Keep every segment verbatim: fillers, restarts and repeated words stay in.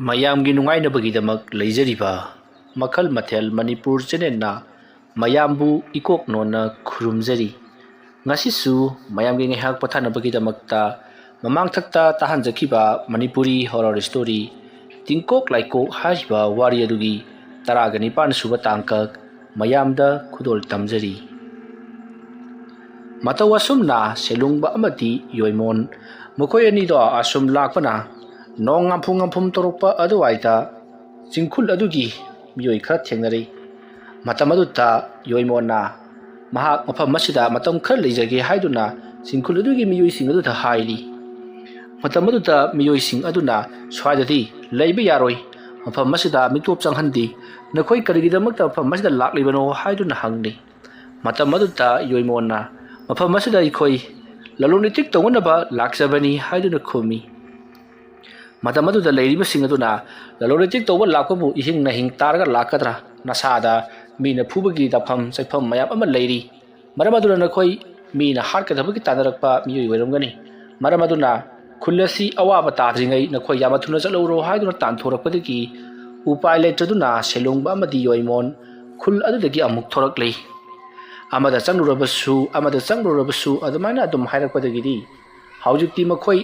ꯃꯌꯥꯝꯒꯤ ꯅꯨꯡꯉꯥꯏꯅꯕꯒꯤꯗꯃꯛ ꯂꯩꯖꯔꯤꯕ ꯃꯈꯜ ꯃꯊꯦꯜ ꯃꯅꯤꯄꯨꯔ ꯆꯦꯅꯦꯜꯅ ꯃꯌꯥꯝꯕꯨ ꯏꯀꯣꯛ ꯅꯣꯟꯅ ꯈꯨꯔꯨꯝꯖꯔꯤ꯫ ꯉꯁꯤꯁꯨ ꯃꯌꯥꯝꯒꯤ ꯉꯥꯏꯍꯥꯛ ꯄꯣꯊꯥꯅꯕꯒꯤꯗꯃꯛꯇ ꯃꯃꯥꯡꯊꯛꯇ ꯇꯥꯍꯟꯖꯈꯤꯕ ꯃꯅꯤꯄꯨꯔꯤ ꯍꯣꯔꯔ ꯁ꯭ꯇꯣꯔꯤ ꯇꯤꯡꯀꯣꯛ ꯂꯥꯏꯀꯣꯛ ꯍꯥꯏꯔꯤꯕ ꯋꯥꯔꯤ ꯑꯗꯨꯒꯤ ꯇꯔꯥꯒ ꯅꯤꯄꯥꯟ ꯁꯨꯕ ꯇꯥꯡꯀꯛ ꯃꯌꯥꯝꯗ ꯈꯨꯗꯣꯜ ꯇꯝꯖꯔꯤ꯫ ꯃꯇꯧ ꯑꯁꯨꯝꯅ ꯁꯦꯂꯨꯡꯕ ꯑꯃꯗꯤ ꯌꯣꯏꯃꯣꯟ ꯃꯈꯣꯏ ꯑꯅꯤꯗꯣ ꯑꯁꯨꯝ ꯂꯥꯛꯄꯅ ꯅꯣꯡ ꯉꯥꯝꯐꯨ ꯉꯥꯝꯐꯨꯝ ꯇꯧꯔꯛꯄ ꯑꯗꯨꯋꯥꯏꯗ ꯆꯤꯡꯈꯨꯜ ꯑꯗꯨꯒꯤ ꯃꯤꯑꯣꯏ ꯈꯔ ꯊꯦꯡꯅꯔꯛꯏ꯫ ꯃꯇꯝ ꯑꯗꯨꯗ ꯌꯣꯏꯃꯣꯟꯅ ꯃꯍꯥꯛ ꯃꯐꯝ ꯑꯁꯤꯗ ꯃꯇꯝ ꯈꯔ ꯂꯩꯖꯒꯦ ꯍꯥꯏꯗꯨꯅ ꯆꯤꯡꯈꯨꯜ ꯑꯗꯨꯒꯤ ꯃꯤꯑꯣꯏꯁꯤꯡ ꯑꯗꯨꯗ ꯍꯥꯏꯔꯤ꯫ ꯃꯇꯝ ꯑꯗꯨꯗ ꯃꯤꯑꯣꯏꯁꯤꯡ ꯑꯗꯨꯅ ꯁ꯭ꯋꯥꯏꯗꯗꯤ ꯂꯩꯕ ꯌꯥꯔꯣꯏ, ꯃꯐꯝ ꯑꯁꯤꯗ ꯃꯤꯇꯣꯞ ꯆꯪꯍꯟꯗꯦ, ꯅꯈꯣꯏ ꯀꯔꯤꯒꯤꯗꯃꯛꯇ ꯃꯐꯝ ꯑꯁꯤꯗ ꯂꯥꯛꯂꯤꯕꯅꯣ ꯍꯥꯏꯗꯨꯅ ꯍꯪꯂꯤ꯫ ꯃꯇꯝ ꯑꯗꯨꯗ ꯌꯣꯏꯃꯣꯟꯅ ꯃꯐꯝ ꯑꯁꯤꯗ ꯑꯩꯈꯣꯏ ꯂꯂꯣꯟ ꯏꯇꯤꯛ ꯇꯧꯅꯅꯕ ꯂꯥꯛꯆꯕꯅꯤ ꯍꯥꯏꯗꯨꯅ ꯈꯨꯝꯃꯤ꯫ ꯃꯇꯝ ꯑꯗꯨꯗ ꯂꯩꯔꯤꯕꯁꯤꯡ ꯑꯗꯨꯅ ꯂꯂꯣꯟ ꯏꯇꯤꯛ ꯇꯧꯕ ꯂꯥꯛꯄꯕꯨ ꯏꯍꯤꯡ ꯅꯥꯍꯤꯡ ꯇꯥꯔꯒ ꯂꯥꯛꯀꯗ꯭ꯔꯥ? ꯅꯁꯥꯗ ꯃꯤꯅ ꯐꯨꯕꯒꯤ ꯇꯥꯐꯝ ꯆꯩꯐꯝ ꯃꯌꯥꯝ ꯑꯃ ꯂꯩꯔꯤ꯫ ꯃꯔꯝ ꯑꯗꯨꯅ ꯅꯈꯣꯏ ꯃꯤꯅ ꯍꯥꯠꯀꯗꯕꯒꯤ ꯇꯥꯟꯅꯔꯛꯄ ꯃꯤꯑꯣꯏ ꯑꯣꯏꯔꯝꯒꯅꯤ꯫ ꯃꯔꯝ ꯑꯗꯨꯅ ꯈꯨꯜ ꯑꯁꯤ ꯑꯋꯥꯕ ꯇꯥꯗ꯭ꯔꯤꯉꯩ ꯅꯈꯣꯏ ꯌꯥꯝꯅ ꯊꯨꯅ ꯆꯠꯍꯧꯔꯣ ꯍꯥꯏꯗꯨꯅ ꯇꯥꯟꯊꯣꯔꯛꯄꯗꯒꯤ ꯎꯄꯥꯏ ꯂꯩꯇ꯭ꯔꯗꯨꯅ ꯁꯦꯂꯣꯡꯕ ꯑꯃꯗꯤ ꯌꯣꯏꯃꯣꯟ ꯈꯨꯜ ꯑꯗꯨꯗꯒꯤ ꯑꯃꯨꯛ ꯊꯣꯔꯛꯂꯤ꯫ ꯑꯃꯗ ꯆꯪꯂꯨꯔꯕꯁꯨ, ꯑꯃꯗ ꯆꯪꯂꯨꯔꯕꯁꯨ ꯑꯗꯨꯃꯥꯏꯅ ꯑꯗꯨꯝ ꯍꯥꯏꯔꯛꯄꯗꯒꯤꯗꯤ ꯍꯧꯖꯤꯛꯇꯤ ꯃꯈꯣꯏ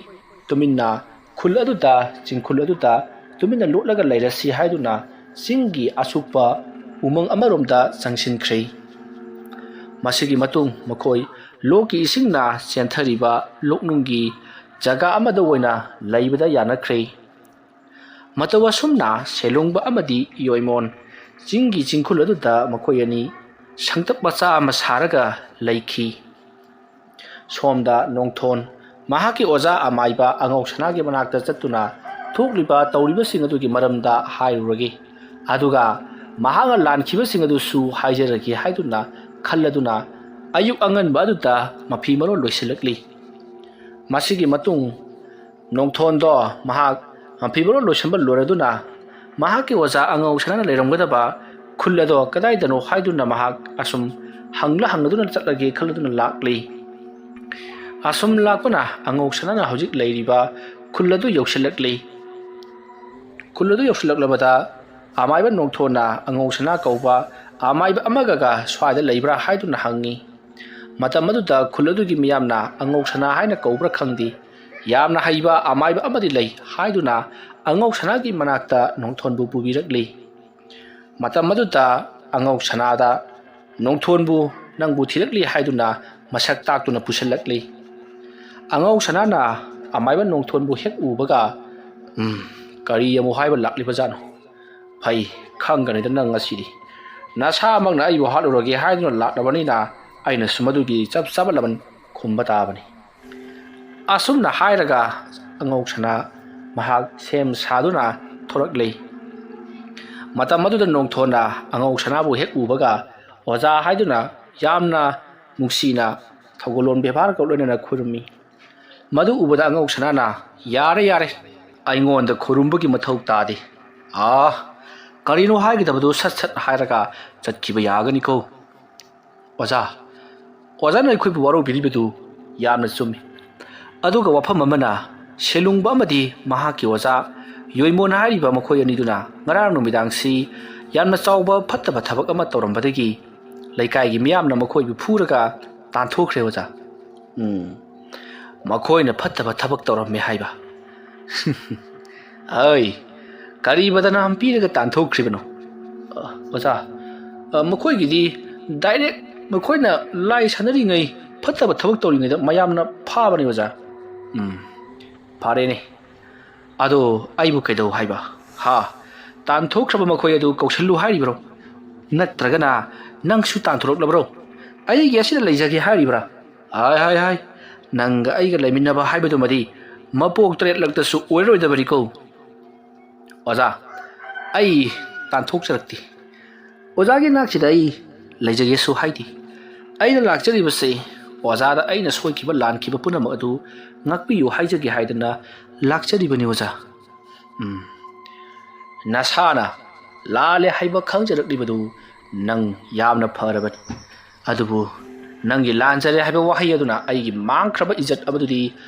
ꯇꯨꯃꯤꯟꯅ ꯈꯨꯜ ꯑꯗꯨꯗ, ꯆꯤꯡꯈꯨꯜ ꯑꯗꯨꯗ ꯇꯨꯃꯤꯟꯅ ꯂꯣꯠꯂꯒ ꯂꯩꯔꯁꯤ ꯍꯥꯏꯗꯨꯅ ꯆꯤꯡꯒꯤ ꯑꯁꯨꯛꯄ ꯎꯃꯪ ꯑꯃꯔꯣꯝꯗ ꯆꯪꯁꯤꯟꯈ꯭ꯔꯦ꯫ ꯃꯁꯤꯒꯤ ꯃꯇꯨꯡ ꯃꯈꯣꯏ ꯂꯣꯛꯀꯤ ꯏꯁꯤꯡꯅ ꯆꯦꯟꯊꯔꯤꯕ ꯂꯣꯛꯅꯨꯡꯒꯤ ꯖꯒꯥ ꯑꯃꯗ ꯑꯣꯏꯅ ꯂꯩꯕꯗ ꯌꯥꯅꯈ꯭ꯔꯦ꯫ ꯃꯇꯧ ꯑꯁꯨꯝꯅ ꯁꯦꯂꯣꯡꯕ ꯑꯃꯗꯤ ꯌꯣꯏꯃꯣꯟ ꯆꯤꯡꯒꯤ ꯆꯤꯡꯈꯨꯜ ꯑꯗꯨꯗ ꯃꯈꯣꯏ ꯑꯅꯤ ꯁꯪꯇꯞ ꯃꯆꯥ ꯑꯃ ꯁꯥꯔꯒ ꯂꯩꯈꯤ꯫ ꯁꯣꯝꯗ ꯅꯣꯡꯊꯣꯟ ꯃꯍꯥꯛꯀꯤ ꯑꯣꯖꯥ ꯑꯃꯥꯏꯕ ꯑꯉꯧ ꯁꯅꯥꯒꯤ ꯃꯅꯥꯛꯇ ꯆꯠꯇꯨꯅ ꯊꯣꯛꯂꯤꯕ ꯇꯧꯔꯤꯕꯁꯤꯡ ꯑꯗꯨꯒꯤ ꯃꯔꯝꯗ ꯍꯥꯏꯔꯨꯔꯒꯦ, ꯑꯗꯨꯒ ꯃꯍꯥꯛꯅ ꯂꯥꯟꯈꯤꯕꯁꯤꯡ ꯑꯗꯨꯁꯨ ꯍꯥꯏꯖꯔꯒꯦ ꯍꯥꯏꯗꯨꯅ ꯈꯜꯂꯗꯨꯅ ꯑꯌꯨꯛ ꯑꯉꯟꯕ ꯑꯗꯨꯗ ꯃꯐꯤ ꯃꯔꯣꯜ ꯂꯣꯏꯁꯤꯜꯂꯛꯂꯤ꯫ ꯃꯁꯤꯒꯤ ꯃꯇꯨꯡ ꯅꯣꯡꯊꯣꯟꯗꯣ ꯃꯍꯥꯛ ꯃꯐꯤ ꯃꯔꯣꯜ ꯂꯣꯏꯁꯤꯟꯕ ꯂꯣꯏꯔꯗꯨꯅ ꯃꯍꯥꯛꯀꯤ ꯑꯣꯖꯥ ꯑꯉꯧ ꯁꯅꯥꯅ ꯂꯩꯔꯝꯒꯗꯕ ꯈꯨꯜ ꯑꯗꯣ ꯀꯗꯥꯏꯗꯅꯣ ꯍꯥꯏꯗꯨꯅ ꯃꯍꯥꯛ ꯑꯁꯨꯝ ꯍꯪꯂ ꯍꯪꯂꯗꯨꯅ ꯆꯠꯂꯒꯦ ꯈꯜꯂꯗꯨꯅ ꯂꯥꯛꯂꯤ꯫ ꯑꯁꯨꯝ ꯂꯥꯛꯄꯅ ꯑꯉꯧ ꯁꯅꯥꯅ ꯍꯧꯖꯤꯛ ꯂꯩꯔꯤꯕ ꯈꯨꯜ ꯑꯗꯨ ꯌꯧꯁꯤꯜꯂꯛꯂꯤ꯫ ꯈꯨꯜ ꯑꯗꯨ ꯌꯧꯁꯤꯜꯂꯛꯂꯕꯗ ꯑꯃꯥꯏꯕ ꯅꯣꯡꯊꯣꯟꯅ ꯑꯉꯧ ꯁꯅꯥ ꯀꯧꯕ ꯑꯃꯥꯏꯕ ꯑꯃꯒꯒ ꯁ꯭ꯋꯥꯏꯗ ꯂꯩꯕ꯭ꯔꯥ ꯍꯥꯏꯗꯨꯅ ꯍꯪꯉꯤ꯫ ꯃꯇꯝ ꯑꯗꯨꯗ ꯈꯨꯜ ꯑꯗꯨꯒꯤ ꯃꯤꯌꯥꯝꯅ ꯑꯉꯧ ꯁꯅꯥ ꯍꯥꯏꯅ ꯀꯧꯕ꯭ꯔꯥ ꯈꯪꯗꯦ, ꯌꯥꯝꯅ ꯍꯩꯕ ꯑꯃꯥꯏꯕ ꯑꯃꯗꯤ ꯂꯩ ꯍꯥꯏꯗꯨꯅ ꯑꯉꯧ ꯁꯅꯥꯒꯤ ꯃꯅꯥꯛꯇ ꯅꯣꯡꯊꯣꯟꯕꯨ ꯄꯨꯕꯤꯔꯛꯂꯤ꯫ ꯃꯇꯝ ꯑꯗꯨꯗ ꯑꯉꯧ ꯁꯅꯥꯗ ꯅꯣꯡꯊꯣꯟꯕꯨ ꯅꯪꯕꯨ ꯊꯤꯔꯛꯂꯤ ꯍꯥꯏꯗꯨꯅ ꯃꯁꯛ ꯇꯥꯛꯇꯨꯅ ꯄꯨꯁꯤꯜꯂꯛꯂꯤ꯫ ꯑꯉꯧ ꯁꯅꯥꯅ ꯑꯃꯥꯏꯕ ꯅꯣꯡꯊꯣꯟꯕꯨ ꯍꯦꯛ ꯎꯕꯒ, "ꯎꯝ, ꯀꯔꯤ ꯑꯃꯨꯛ ꯍꯥꯏꯕ ꯂꯥꯛꯂꯤꯕꯖꯥꯠꯅꯣ? ꯐꯩ, ꯈꯪꯒꯅꯤꯗ ꯅꯪ ꯉꯁꯤꯗꯤ꯫ ꯅꯁꯥꯃꯛꯅ ꯑꯩꯕꯨ ꯍꯥꯠꯂꯨꯔꯒꯦ ꯍꯥꯏꯗꯨꯅ ꯂꯥꯛꯂꯕꯅꯤꯅ ꯑꯩꯅꯁꯨ ꯃꯗꯨꯒꯤ ꯆꯞ ꯆꯥꯕ ꯂꯃꯟ ꯈꯨꯝꯕ ꯇꯥꯕꯅꯤ꯫" ꯑꯁꯨꯝꯅ ꯍꯥꯏꯔꯒ ꯑꯉꯧ ꯁꯅꯥ ꯃꯍꯥꯛ ꯁꯦꯝ ꯁꯥꯗꯨꯅ ꯊꯣꯔꯛꯂꯤ꯫ ꯃꯇꯝ ꯑꯗꯨꯗ ꯅꯣꯡꯊꯣꯟꯅ ꯑꯉꯧ ꯁꯅꯥꯕꯨ ꯍꯦꯛ ꯎꯕꯒ ꯑꯣꯖꯥ ꯍꯥꯏꯗꯨꯅ ꯌꯥꯝꯅ ꯅꯨꯡꯁꯤꯅ ꯊꯧꯒꯜꯂꯣꯟ ꯕꯦꯕꯥꯔꯒ ꯂꯣꯏꯅꯅ ꯈꯨꯔꯨꯝꯃꯤ꯫ ꯃꯗꯨ ꯎꯕꯗ ꯑꯉꯧ ꯁꯅꯥꯅ, "ꯌꯥꯔꯦ, ꯌꯥꯔꯦ, ꯑꯩꯉꯣꯟꯗ ꯈꯨꯔꯨꯝꯕꯒꯤ ꯃꯊꯧ ꯇꯥꯗꯦ꯫ ꯑꯥ, ꯀꯔꯤꯅꯣ ꯍꯥꯏꯒꯗꯕꯗꯨ ꯁꯠ ꯁꯠ ꯍꯥꯏꯔꯒ ꯆꯠꯈꯤꯕ ꯌꯥꯒꯅꯤꯀꯣ꯫" "ꯑꯣꯖꯥ, ꯑꯣꯖꯥꯅ ꯑꯩꯈꯣꯏꯕꯨ ꯋꯥꯔꯧꯕꯤꯔꯤꯕꯗꯨ ꯌꯥꯝꯅ ꯆꯨꯝꯃꯤ꯫ ꯑꯗꯨꯒ ꯋꯥꯐꯝ ꯑꯃꯅ, ꯁꯦꯂꯨꯡꯕ ꯑꯃꯗꯤ ꯃꯍꯥꯛꯀꯤ ꯑꯣꯖꯥ ꯌꯣꯏꯃꯣꯟ ꯍꯥꯏꯔꯤꯕ ꯃꯈꯣꯏ ꯑꯅꯤꯗꯨꯅ ꯉꯔꯥꯡ ꯅꯨꯃꯤꯗꯥꯡꯁꯤ ꯌꯥꯝꯅ ꯆꯥꯎꯕ ꯐꯠꯇꯕ ꯊꯕꯛ ꯑꯃ ꯇꯧꯔꯝꯕꯗꯒꯤ ꯂꯩꯀꯥꯏꯒꯤ ꯃꯤꯌꯥꯝꯅ ꯃꯈꯣꯏꯕꯨ ꯐꯨꯔꯒ ꯇꯥꯟꯊꯣꯛꯈ꯭ꯔꯦ, ꯑꯣꯖꯥ꯫" "ꯎꯝ, ꯃꯈꯣꯏꯅ ꯐꯠꯇꯕ ꯊꯕꯛ ꯇꯧꯔꯝꯃꯦ ꯍꯥꯏꯕ?" "ꯑꯩ, ꯀꯔꯤ ꯕꯗꯅꯥꯝ ꯄꯤꯔꯒ ꯇꯥꯟꯊꯣꯛꯈ꯭ꯔꯤꯕꯅꯣ?" "ꯑ, ꯑꯣꯖꯥ, ꯑ, ꯃꯈꯣꯏꯒꯤꯗꯤ ꯗꯥꯏꯔꯦꯛ ꯃꯈꯣꯏꯅ ꯂꯥꯏ ꯁꯥꯟꯅꯔꯤꯉꯩ, ꯐꯠꯇꯕ ꯊꯕꯛ ꯇꯧꯔꯤꯉꯩꯗ ꯃꯌꯥꯝꯅ ꯐꯥꯕꯅꯤ, ꯑꯣꯖꯥ꯫" "ꯎꯝ, ꯐꯔꯦꯅꯦ꯫ ꯑꯗꯣ ꯑꯩꯕꯨ ꯀꯩꯗꯧ ꯍꯥꯏꯕ? ꯍꯥ? ꯇꯥꯟꯊꯣꯛꯈ꯭ꯔꯕ ꯃꯈꯣꯏ ꯑꯗꯨ ꯀꯧꯁꯜꯂꯨ ꯍꯥꯏꯔꯤꯕ꯭ꯔꯣ? ꯅꯠꯇ꯭ꯔꯒꯅ ꯅꯪꯁꯨ ꯇꯥꯟꯊꯣꯔꯛꯂꯕ꯭ꯔꯣ? ꯑꯩꯒꯤ ꯑꯁꯤꯗ ꯂꯩꯖꯒꯦ ꯍꯥꯏꯔꯤꯕ꯭ꯔꯥ? ꯍꯥꯏ, ꯍꯥꯏ, ꯍꯥꯏ꯫ ꯅꯪꯒ ꯑꯩꯒ ꯂꯩꯃꯤꯟꯅꯕ ꯍꯥꯏꯕꯗꯨꯃꯗꯤ ꯃꯄꯣꯛ ꯇꯔꯦꯠꯂꯛꯇꯁꯨ ꯑꯣꯏꯔꯣꯏꯗꯕꯅꯤꯀꯣ꯫" "ꯑꯣꯖꯥ, ꯑꯩ ꯇꯥꯟꯊꯣꯛꯆꯔꯛꯇꯦ꯫ ꯑꯣꯖꯥꯒꯤ ꯅꯥꯛꯁꯤꯗ ꯑꯩ ꯂꯩꯖꯒꯦꯁꯨ ꯍꯥꯏꯗꯦ꯫ ꯑꯩꯅ ꯂꯥꯛꯆꯔꯤꯕꯁꯤ ꯑꯣꯖꯥꯗ ꯑꯩꯅ ꯁꯣꯏꯈꯤꯕ ꯂꯥꯟꯈꯤꯕ ꯄꯨꯝꯅꯃꯛ ꯑꯗꯨ ꯉꯥꯛꯄꯤꯌꯨ ꯍꯥꯏꯖꯒꯦ ꯍꯥꯏꯗꯅ ꯂꯥꯛꯆꯔꯤꯕꯅꯤ, ꯑꯣꯖꯥ꯫" "ꯎꯝ, ꯅꯁꯥꯅ ꯂꯥꯜꯂꯦ ꯍꯥꯏꯕ ꯈꯪꯖꯔꯛꯂꯤꯕꯗꯨ ꯅꯪ ꯌꯥꯝꯅ ꯐꯔꯕꯅꯤ꯫ ꯑꯗꯨꯕꯨ ꯅꯪꯒꯤ ꯂꯥꯟꯖꯔꯦ ꯍꯥꯏꯕ ꯋꯥꯍꯩ ꯑꯗꯨꯅ ꯑꯩꯒꯤ ꯃꯥꯡꯈ꯭ꯔꯕ ꯏꯖꯠ ꯑꯃꯗꯨꯗꯤ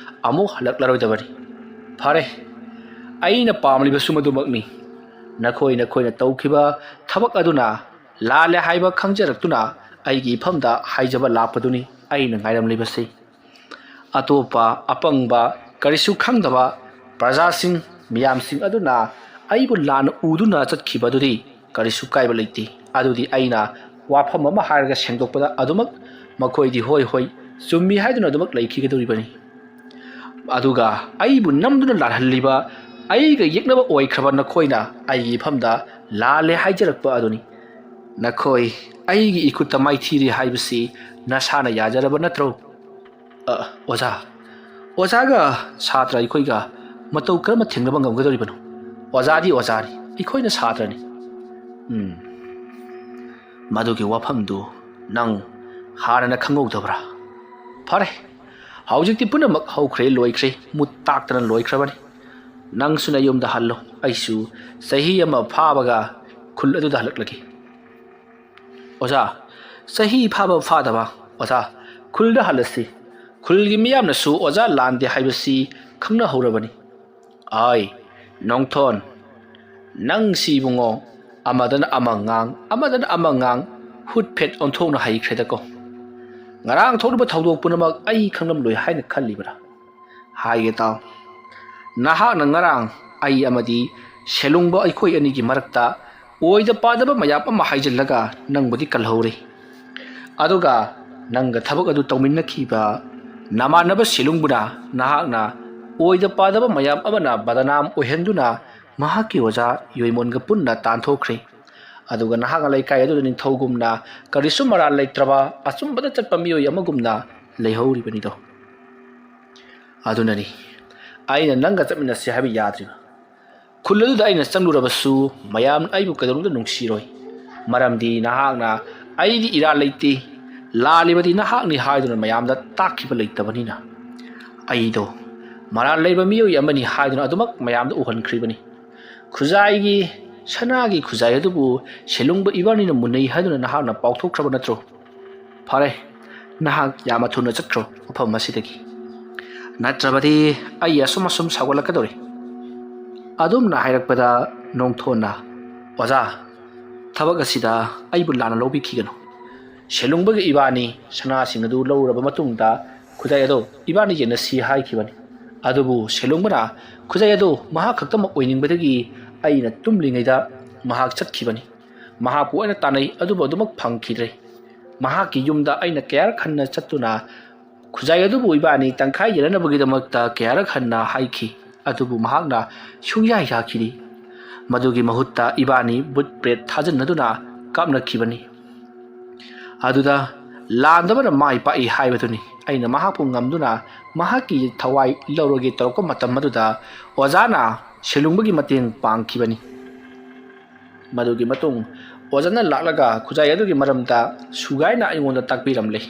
ꯑꯃꯨꯛ ꯍꯜꯂꯛꯂꯔꯣꯏꯗꯕꯅꯤ꯫ ꯐꯔꯦ, ꯑꯩꯅ ꯄꯥꯝꯂꯤꯕꯁꯨ ꯃꯗꯨꯃꯛꯅꯤ꯫ ꯅꯈꯣꯏ ꯅꯈꯣꯏꯅ ꯇꯧꯈꯤꯕ ꯊꯕꯛ ꯑꯗꯨꯅ ꯂꯥꯜꯂꯦ ꯍꯥꯏꯕ ꯈꯪꯖꯔꯛꯇꯨꯅ ꯑꯩꯒꯤ ꯏꯐꯝꯗ ꯍꯥꯏꯖꯕ ꯂꯥꯛꯄꯗꯨꯅꯤ ꯑꯩꯅ ꯉꯥꯏꯔꯝꯂꯤꯕꯁꯤ꯫ ꯑꯇꯣꯞꯄ ꯑꯄꯪꯕ, ꯀꯔꯤꯁꯨ ꯈꯪꯗꯕ ꯄ꯭ꯔꯖꯥꯁꯤꯡ, ꯃꯤꯌꯥꯝꯁꯤꯡ ꯑꯗꯨꯅ ꯑꯩꯕꯨ ꯂꯥꯟꯅ ꯎꯗꯨꯅ ꯆꯠꯈꯤꯕ ꯑꯗꯨꯗꯤ ꯀꯔꯤꯁꯨ ꯀꯥꯏꯕ ꯂꯩꯇꯦ꯫ ꯑꯗꯨꯗꯤ ꯑꯩꯅ ꯋꯥꯐꯝ ꯑꯃ ꯍꯥꯏꯔꯒ ꯁꯦꯡꯗꯣꯛꯄꯗ ꯑꯗꯨꯃꯛ ꯃꯈꯣꯏꯗꯤ ꯍꯣꯏ ꯍꯣꯏ ꯆꯨꯝꯃꯤ ꯍꯥꯏꯗꯨꯅ ꯑꯗꯨꯃꯛ ꯂꯩꯈꯤꯒꯗꯧꯔꯤꯕꯅꯤ꯫ ꯑꯗꯨꯒ ꯑꯩꯕꯨ ꯅꯝꯗꯨꯅ ꯂꯥꯜꯍꯜꯂꯤꯕ, ꯑꯩꯒ ꯌꯦꯛꯅꯕ ꯑꯣꯏꯈ꯭ꯔꯕ ꯅꯈꯣꯏꯅ ꯑꯩꯒꯤ ꯏꯐꯝꯗ ꯂꯥꯜꯂꯦ ꯍꯥꯏꯖꯔꯛꯄ ꯑꯗꯨꯅꯤ꯫ ꯅꯈꯣꯏ ꯑꯩꯒꯤ ꯏꯈꯨꯠꯇ ꯃꯥꯏꯊꯤꯔꯦ ꯍꯥꯏꯕꯁꯤ ꯅꯁꯥꯅ ꯌꯥꯖꯔꯕ ꯅꯠꯇ꯭ꯔꯣ? ꯑ, ꯑꯣꯖꯥ, ꯑꯣꯖꯥꯒ ꯁꯥꯇ꯭ꯔ ꯑꯩꯈꯣꯏꯒ ꯃꯇꯧ ꯀꯔꯝꯅ ꯊꯦꯡꯅꯕ ꯉꯝꯒꯗꯧꯔꯤꯕꯅꯣ? ꯑꯣꯖꯥꯗꯤ ꯑꯣꯖꯥꯅꯤ, ꯑꯩꯈꯣꯏꯅ ꯁꯥꯇ꯭ꯔꯅꯤ꯫ ꯎꯝ, ꯃꯗꯨꯒꯤ ꯋꯥꯐꯝꯗꯨ ꯅꯪ ꯍꯥꯟꯅꯅ ꯈꯪꯍꯧꯗꯕ꯭ꯔꯥ? ꯐꯔꯦ, ꯍꯧꯖꯤꯛꯇꯤ ꯄꯨꯝꯅꯃꯛ ꯍꯧꯈ꯭ꯔꯦ, ꯂꯣꯏꯈ꯭ꯔꯦ, ꯃꯨꯠ ꯇꯥꯛꯇꯅ ꯂꯣꯏꯈ꯭ꯔꯕꯅꯤ꯫ ꯅꯪꯁꯨ ꯅꯌꯨꯝꯗ ꯍꯜꯂꯣ, ꯑꯩꯁꯨ ꯆꯍꯤ ꯑꯃ ꯐꯥꯕꯒ ꯈꯨꯜ ꯑꯗꯨꯗ ꯍꯜꯂꯛꯂꯒꯦ꯫ ꯑꯣꯖꯥ, ꯆꯍꯤ ꯐꯥꯕ ꯐꯥꯗꯕ, ꯑꯣꯖꯥ, ꯈꯨꯜꯗ ꯍꯜꯂꯁꯤ꯫ ꯈꯨꯜꯒꯤ ꯃꯤꯌꯥꯝꯅꯁꯨ ꯑꯣꯖꯥ ꯂꯥꯟꯗꯦ ꯍꯥꯏꯕꯁꯤ ꯈꯪꯅꯍꯧꯔꯕꯅꯤ꯫ ꯑꯥꯏ, ꯅꯣꯡꯊꯣꯟ, ꯅꯪꯁꯤ ꯏꯕꯨꯡꯉꯣ, ꯑꯃꯗꯅ ꯑꯃ ꯉꯥꯡ, ꯑꯃꯗꯅ ꯑꯃ ꯉꯥꯡ, ꯍꯨꯠꯐꯦꯠ ꯑꯣꯟꯊꯣꯛꯅ ꯍꯩꯈ꯭ꯔꯦꯗꯀꯣ꯫ ꯉꯔꯥꯡ ꯊꯣꯛꯂꯤꯕ ꯊꯧꯗꯣꯛ ꯄꯨꯝꯅꯃꯛ ꯑꯩ ꯈꯪꯂꯝꯂꯣꯏ ꯍꯥꯏꯅ ꯈꯜꯂꯤꯕ꯭ꯔꯥ? ꯍꯥꯏꯒꯦ ꯇꯥꯎ꯫ ꯅꯍꯥꯛꯅ ꯉꯔꯥꯡ ꯑꯩ ꯑꯃꯗꯤ ꯁꯦꯂꯨꯡꯕ ꯑꯩꯈꯣꯏ ꯑꯅꯤꯒꯤ ꯃꯔꯛꯇ ꯑꯣꯏꯗ ꯄꯥꯗꯕ ꯃꯌꯥꯝ ꯑꯃ ꯍꯥꯏꯖꯤꯜꯂꯒ ꯅꯪꯕꯨꯗꯤ ꯀꯜꯍꯧꯔꯦ꯫ ꯑꯗꯨꯒ ꯅꯪꯒ ꯊꯕꯛ ꯑꯗꯨ ꯇꯧꯃꯤꯟꯅꯈꯤꯕ ꯅꯃꯥꯟꯅꯕ ꯁꯦꯂꯨꯡꯕꯨꯅ ꯅꯍꯥꯛꯅ ꯑꯣꯏꯗ ꯄꯥꯗꯕ ꯃꯌꯥꯝ ꯑꯃꯅ ꯕꯗꯅꯥꯝ ꯑꯣꯏꯍꯟꯗꯨꯅ ꯃꯍꯥꯛꯀꯤ ꯑꯣꯖꯥ ꯌꯣꯏꯃꯣꯟꯒ ꯄꯨꯟꯅ ꯇꯥꯟꯊꯣꯛꯈ꯭ꯔꯦ꯫ ꯑꯗꯨꯒ ꯅꯍꯥꯛꯅ ꯂꯩꯀꯥꯏ ꯑꯗꯨꯗ ꯅꯤꯡꯊꯧꯒꯨꯝꯅ ꯀꯔꯤꯁꯨ ꯃꯔꯥꯜ ꯂꯩꯇ꯭ꯔꯕ ꯑꯆꯨꯝꯕꯗ ꯆꯠꯄ ꯃꯤꯑꯣꯏ ꯑꯃꯒꯨꯝꯅ ꯂꯩꯍꯧꯔꯤꯕꯅꯤꯗꯣ꯫ ꯑꯗꯨꯅꯅꯤ ꯑꯩꯅ ꯅꯪꯒ ꯆꯠꯃꯤꯟꯅꯁꯤ ꯍꯥꯏꯕ ꯌꯥꯗ꯭ꯔꯤꯕ꯫ ꯈꯨꯜ ꯑꯗꯨꯗ ꯑꯩꯅ ꯆꯪꯂꯨꯔꯕꯁꯨ ꯃꯌꯥꯝꯅ ꯑꯩꯕꯨ ꯀꯩꯗꯧꯅꯨꯡꯗ ꯅꯨꯡꯁꯤꯔꯣꯏ꯫ ꯃꯔꯝꯗꯤ ꯅꯍꯥꯛꯅ "ꯑꯩꯗꯤ ꯏꯔꯥꯜ ꯂꯩꯇꯦ, ꯂꯥꯜꯂꯤꯕꯗꯤ ꯅꯍꯥꯛꯅꯤ" ꯍꯥꯏꯗꯨꯅ ꯃꯌꯥꯝꯗ ꯇꯥꯛꯈꯤꯕ ꯂꯩꯇꯕꯅꯤꯅ꯫ ꯑꯩꯗꯣ ꯃꯔꯥꯜ ꯂꯩꯕ ꯃꯤꯑꯣꯏ ꯑꯃꯅꯤ ꯍꯥꯏꯗꯨꯅ ꯑꯗꯨꯃꯛ ꯃꯌꯥꯝꯗ ꯎꯍꯟꯈ꯭ꯔꯤꯕꯅꯤ꯫ ꯈꯨꯖꯥꯏꯒꯤ, ꯁꯅꯥꯒꯤ ꯈꯨꯖꯥꯏ ꯑꯗꯨꯕꯨ ꯁꯦꯂꯨꯡꯕ ꯏꯕꯥꯅꯤꯅ ꯃꯨꯟꯅꯩ ꯍꯥꯏꯗꯨꯅ ꯅꯍꯥꯛꯅ ꯄꯥꯎꯊꯣꯛꯈ꯭ꯔꯕ ꯅꯠꯇ꯭ꯔꯣ? ꯐꯔꯦ, ꯅꯍꯥꯛ ꯌꯥꯝꯅ ꯊꯨꯅ ꯆꯠꯈ꯭ꯔꯣ ꯃꯐꯝ ꯑꯁꯤꯗꯒꯤ꯫ ꯅꯠꯇ꯭ꯔꯕꯗꯤ ꯑꯩ ꯑꯁꯨꯝ ꯑꯁꯨꯝ ꯁꯥꯎꯒꯠꯂꯛꯀꯗꯧꯔꯤ꯫ ꯑꯗꯨꯝꯅ ꯍꯥꯏꯔꯛꯄꯗ ꯅꯣꯡꯊꯣꯟꯅ, "ꯑꯣꯖꯥ, ꯊꯕꯛ ꯑꯁꯤꯗ ꯑꯩꯕꯨ ꯂꯥꯟꯅ ꯂꯧꯕꯤꯈꯤꯒꯅꯨ꯫ ꯁꯦꯂꯨꯡꯕꯒ ꯏꯕꯥꯅꯤ ꯁꯅꯥꯁꯤꯡ ꯑꯗꯨ ꯂꯧꯔꯕ ꯃꯇꯨꯡꯗ ꯈꯨꯖꯥꯏ ꯑꯗꯣ ꯏꯕꯥꯅꯤ ꯌꯦꯟꯅꯁꯤ ꯍꯥꯏꯈꯤꯕꯅꯤ꯫ ꯑꯗꯨꯕꯨ ꯁꯦꯂꯨꯡꯕꯅ ꯈꯨꯖꯥꯏ ꯑꯗꯣ ꯃꯍꯥꯛ ꯈꯛꯇꯃꯛ ꯑꯣꯏꯅꯤꯡꯕꯗꯒꯤ ꯑꯩꯅ ꯇꯨꯝꯂꯤꯉꯩꯗ ꯃꯍꯥꯛ ꯆꯠꯈꯤꯕꯅꯤ꯫ ꯃꯍꯥꯛꯄꯨ ꯑꯩꯅ ꯇꯥꯟꯅꯩ, ꯑꯗꯨꯕꯨ ꯑꯗꯨꯃꯛ ꯐꯪꯈꯤꯗ꯭ꯔꯦ꯫ ꯃꯍꯥꯛꯀꯤ ꯌꯨꯝꯗ ꯑꯩꯅ ꯀꯌꯥꯔꯛ ꯍꯟꯅ ꯆꯠꯇꯨꯅ ꯈꯨꯖꯥꯏ ꯑꯗꯨꯕꯨ ꯏꯕꯥꯅꯤ ꯇꯪꯈꯥꯏ ꯌꯦꯟꯅꯅꯕꯒꯤꯗꯃꯛꯇ ꯀꯌꯥꯔꯛ ꯍꯟꯅ ꯍꯥꯏꯈꯤ, ꯑꯗꯨꯕꯨ ꯃꯍꯥꯛꯅ ꯁꯨꯡꯌꯥ ꯌꯥꯈꯤꯗꯦ꯫ ꯃꯗꯨꯒꯤ ꯃꯍꯨꯠꯇ ꯏꯕꯥꯅꯤ ꯕꯨꯠ ꯄ꯭ꯔꯦꯠ ꯊꯥꯖꯤꯟꯅꯗꯨꯅ ꯀꯥꯞꯅꯈꯤꯕꯅꯤ꯫ ꯑꯗꯨꯗ ꯂꯥꯟꯗꯕꯅ ꯃꯥꯏ ꯄꯥꯛꯏ ꯍꯥꯏꯕꯗꯨꯅꯤ꯫ ꯑꯩꯅ ꯃꯍꯥꯛꯄꯨ ꯉꯝꯗꯨꯅ ꯃꯍꯥꯛꯀꯤ ꯊꯋꯥꯏ ꯂꯧꯔꯒꯦ ꯇꯧꯔꯛꯄ ꯃꯇꯝ ꯑꯗꯨꯗ ꯑꯣꯖꯥꯅ ꯁꯦꯂꯨꯡꯕꯒꯤ ꯃꯇꯦꯡ ꯄꯥꯡꯈꯤꯕꯅꯤ꯫ ꯃꯗꯨꯒꯤ ꯃꯇꯨꯡ ꯑꯣꯖꯥꯅ ꯂꯥꯛꯂꯒ ꯈꯨꯖꯥꯏ ꯑꯗꯨꯒꯤ ꯃꯔꯝꯗ ꯁꯨꯒꯥꯏꯅ ꯑꯩꯉꯣꯟꯗ ꯇꯥꯛꯄꯤꯔꯝꯂꯦ꯫